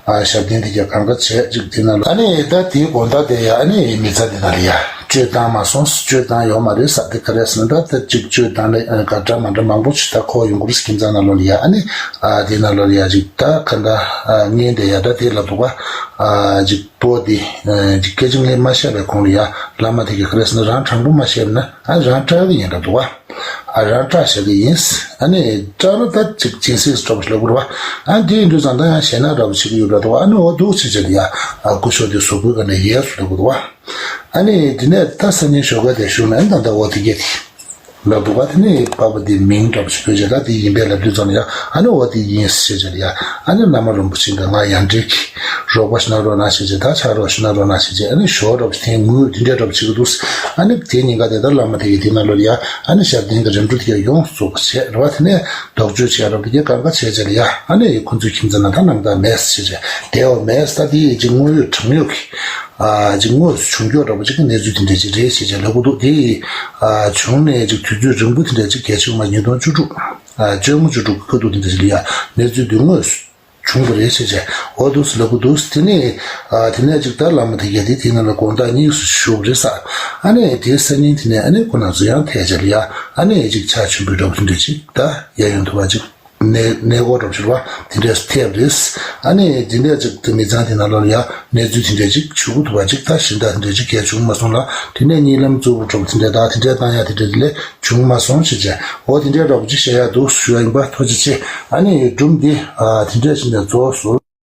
ཨ་ཞབས་བརྟན་དེ་གྱད་གང་ག་བྱས་ཅིག་དེ་ན་ལ། ཨ་ནི་ད་དེའི་དགོང་དག་དེ་ཡ་ཨ་ནི་མི་ཚང་དེ་ན་ལ་ཡ་བཅོལ་བཏང་མ་སོང་། བཅོལ་བཏང་ཡོད་མ་རེད་ས། དེ་ག་རེ་ཟེར་ན་ད་ད་ཅིག་བཅོལ་བཏང་ནས་ཨ་ནི་ག་འདྲ་མ་འདྲ་མང་པོ་ཞིག་ད་འཁོར་ཡོང་གི་རེད། ཁྱིམ་ཚང་ནང་ལོགས་ལ་ཡ། ཨ་ནི་ཨ་དེ་ནང་ལོགས་ལ་ཡ་ཅིག་ད་ག་འདྲ་ཨ་ངན་དེ་ཡ་ད་དེ་ལབ་འདུག་ག་ཨ་ཅིག་པོ་དེ་ཨ་ཅིག་སྐད་ཆ་ངས་མ་བཤད་པའི་གོང་ལ་ཡ་བླ་མ་དེ་གིས་ག་རེ་ཟེར་ན་རང་དྲང་པོ་མ་བཤད་ན་ཨ་རང་སྐྲག་གི་ཡིན་ལབ་འདུག་ག་ཨ་རང་སྐྲག་བཞག་གི་ཡིན། ཨ་ནི་སྐྲག་ན་ད་ཅིག་སྦྱིན་སྲེག་འདྲ་པོ་ཞིག་ལབ་དགོས་རེད་བ། ཨ་དེ་ཡིན་དུས་ཙང་ད་ཡང་ཞེད་སྣང་འདྲ་པོ་བྱེད་ཀྱི་ཡོད་འདྲ་འདུག་ཨ་ནི་འོ་འདུག་ཟེར་བྱས་ལ་ཡ་ཨ་སྐུ་ཞབས་དེ་གཟུགས་པོའི་སྒང་ནས་ཡལ་སོང་ལབ་དགོས་འདུག་བ། ཨ་ནི་དེ་ནས་ད་སང་ཉིན་ཞོགས་ཀ་དེ་ཞུགས་ནས་ཨ་ནི་ད་ད་འོ་དེ་གྱད་དེ་ལབ་འདུག་བ། དེ་ནས་པ་ཕ་དེ་མིང་འདྲ་པོ་ཞིག་བོས་བྱས། ད་དེ་ཡིན་པས་ལབ་དུས་ཙང་ལ་ཡ་ཨ་ནི་འོ་དེ་ཡིན་ཟེར་བྱས་ལ་ཡ། ཨ་ནི་བླ་མ་རིན་པོ་ཆེ་གིས་ང་ཡང་འདྲེ་གི་རོགས་པ་ཞིག་གནང་རོགས་གནང་ཞེས་བྱས། ད་ཕྱག་རོགས་ཞིག་གནང་རོགས་གནང་ཞེས་བྱས། ཨ་ནི་ཞོར་འདྲ་པོ་དེ་ངུ་དེ་འདྲས་འདྲ་པོ་བྱེད་ཀྱི་འདུག་ཨ་ནི་དེ་ཉིན་ག་དེ་ད་བླ་མ་དེ་གིས་དེ་ནང་ལོགས་ལ་ཡ་ཨ་ནི་ཞབས་བརྟན་གྱི་རིམ་གྲོ་དེ་གྱད་ཡོངས་སུ་རྫོགས་པ་བྱས་རེད་བ། དེ་ནས་དོགས་གཅོད་བྱས་རབས་དེ་གྱད་གང་ག་བྱས་བྱས་ལ་ཡ། ཨ་ནི་ཁོ་ཚོའི་ཁྱིམ་ཚང་ན་ད་སྣང་དག་མེད་ཟེར་བྱས། དེ་འོ་མེད་ས་ད་དེ་ཡི་ཅིག་དངོས་ཡོད་དྲང་ཡོད་ཀྱི་ཨ་ཅིག་དངོས་སུ་བྱུང་རྒྱུ་འདྲ་པོ་ཅིག་གི་གནས་ཚུལ་དེ་འདྲས་ཅིག་རེད་ཟེར་བྱས་ལབ་ཀྱི་འདུག་དེ་ཡི་ཨ་བྱུང་ནས་ཅིག་དུས་ཚོད་རིང་པོ་དེ་འདྲས་ཅིག་གལ་ཆེ་བ་མ་ཉིས་སྟོང་བཅུ་དྲུག་ཨ་བཅོ་ལྔ་བཅུ་དྲུག་གི་ཁ་ཐུག་དེ་འདྲས་ཅིག་ལ་ཡ་གནས་ཚུལ་དེ་དངོས་སུ་བྱུང་བ་རེད་ཟེར་བྱས་འོ་འདུག་སེ་ལབ་ཀྱི་འདུག་དེ་ནས་ཨ་དེ་ནས་ཅིག་ད་བླ་མ་དེ་གྱད་དེ་དེ་ནང་ལ་དགོང་དག་གཉིས་སུ་བཞུགས་རེད་ས། ཨ་ནི་དེའི་སང་ཉིན་དེ་ནས་ཨ་ནི་ཁོ་ན་ཚོ་ཡང་ཐལ་བྱས་ལ་ཡ། ཨ་ནི་ཅིག་ཕྱག་མཆོད་འབུལ་འདྲ་པོ་དེ་འདྲས་ཅིག་ད་ཡ་ཡོང་ཐུབ་པ་ཅིག་གནས་གནས་སྐོར་འདྲ་པོ་ཞིག་རེད་བ། དེ་འདྲས་སུ་ཐེབས་རེད། ཨ་ནི་དེ་འདྲས་ཅིག་དེ་མི་ཚང་དེ་ནང་ལོགས་ལ་ཡ་གནས་ཚུལ་དེ་འདྲས་ཅིག་བྱུང་ཐུབ་པ་ཅིག་ད་གཞན་དག་དེ་འདྲས་ཅིག་གལ་བྱུང་མ་སོང་ལ། དེ་ནས་གཉིད་ལམ་རྩུབ་པོ་འདྲ་པོ་དེ་འདྲས་ད་དེ་འདྲས་བཏང་ཡ་དེ་འདྲས་དེ་ལས་བྱུང་མ་སོང་ཞེས་བྱས་འོ་དེ་འདྲས་འདྲ་པོ་ཅིག་བཤད་ཡ་འདུག་ཞུ་ཡ་ཡིན་པ། ཐུགས་རྗེ་ཆེ། ཨ་ནི་སྒྲུང་འདི་ཨ་དེ་འདྲས་ཞིག་ནས་རྫོགས་སོང་།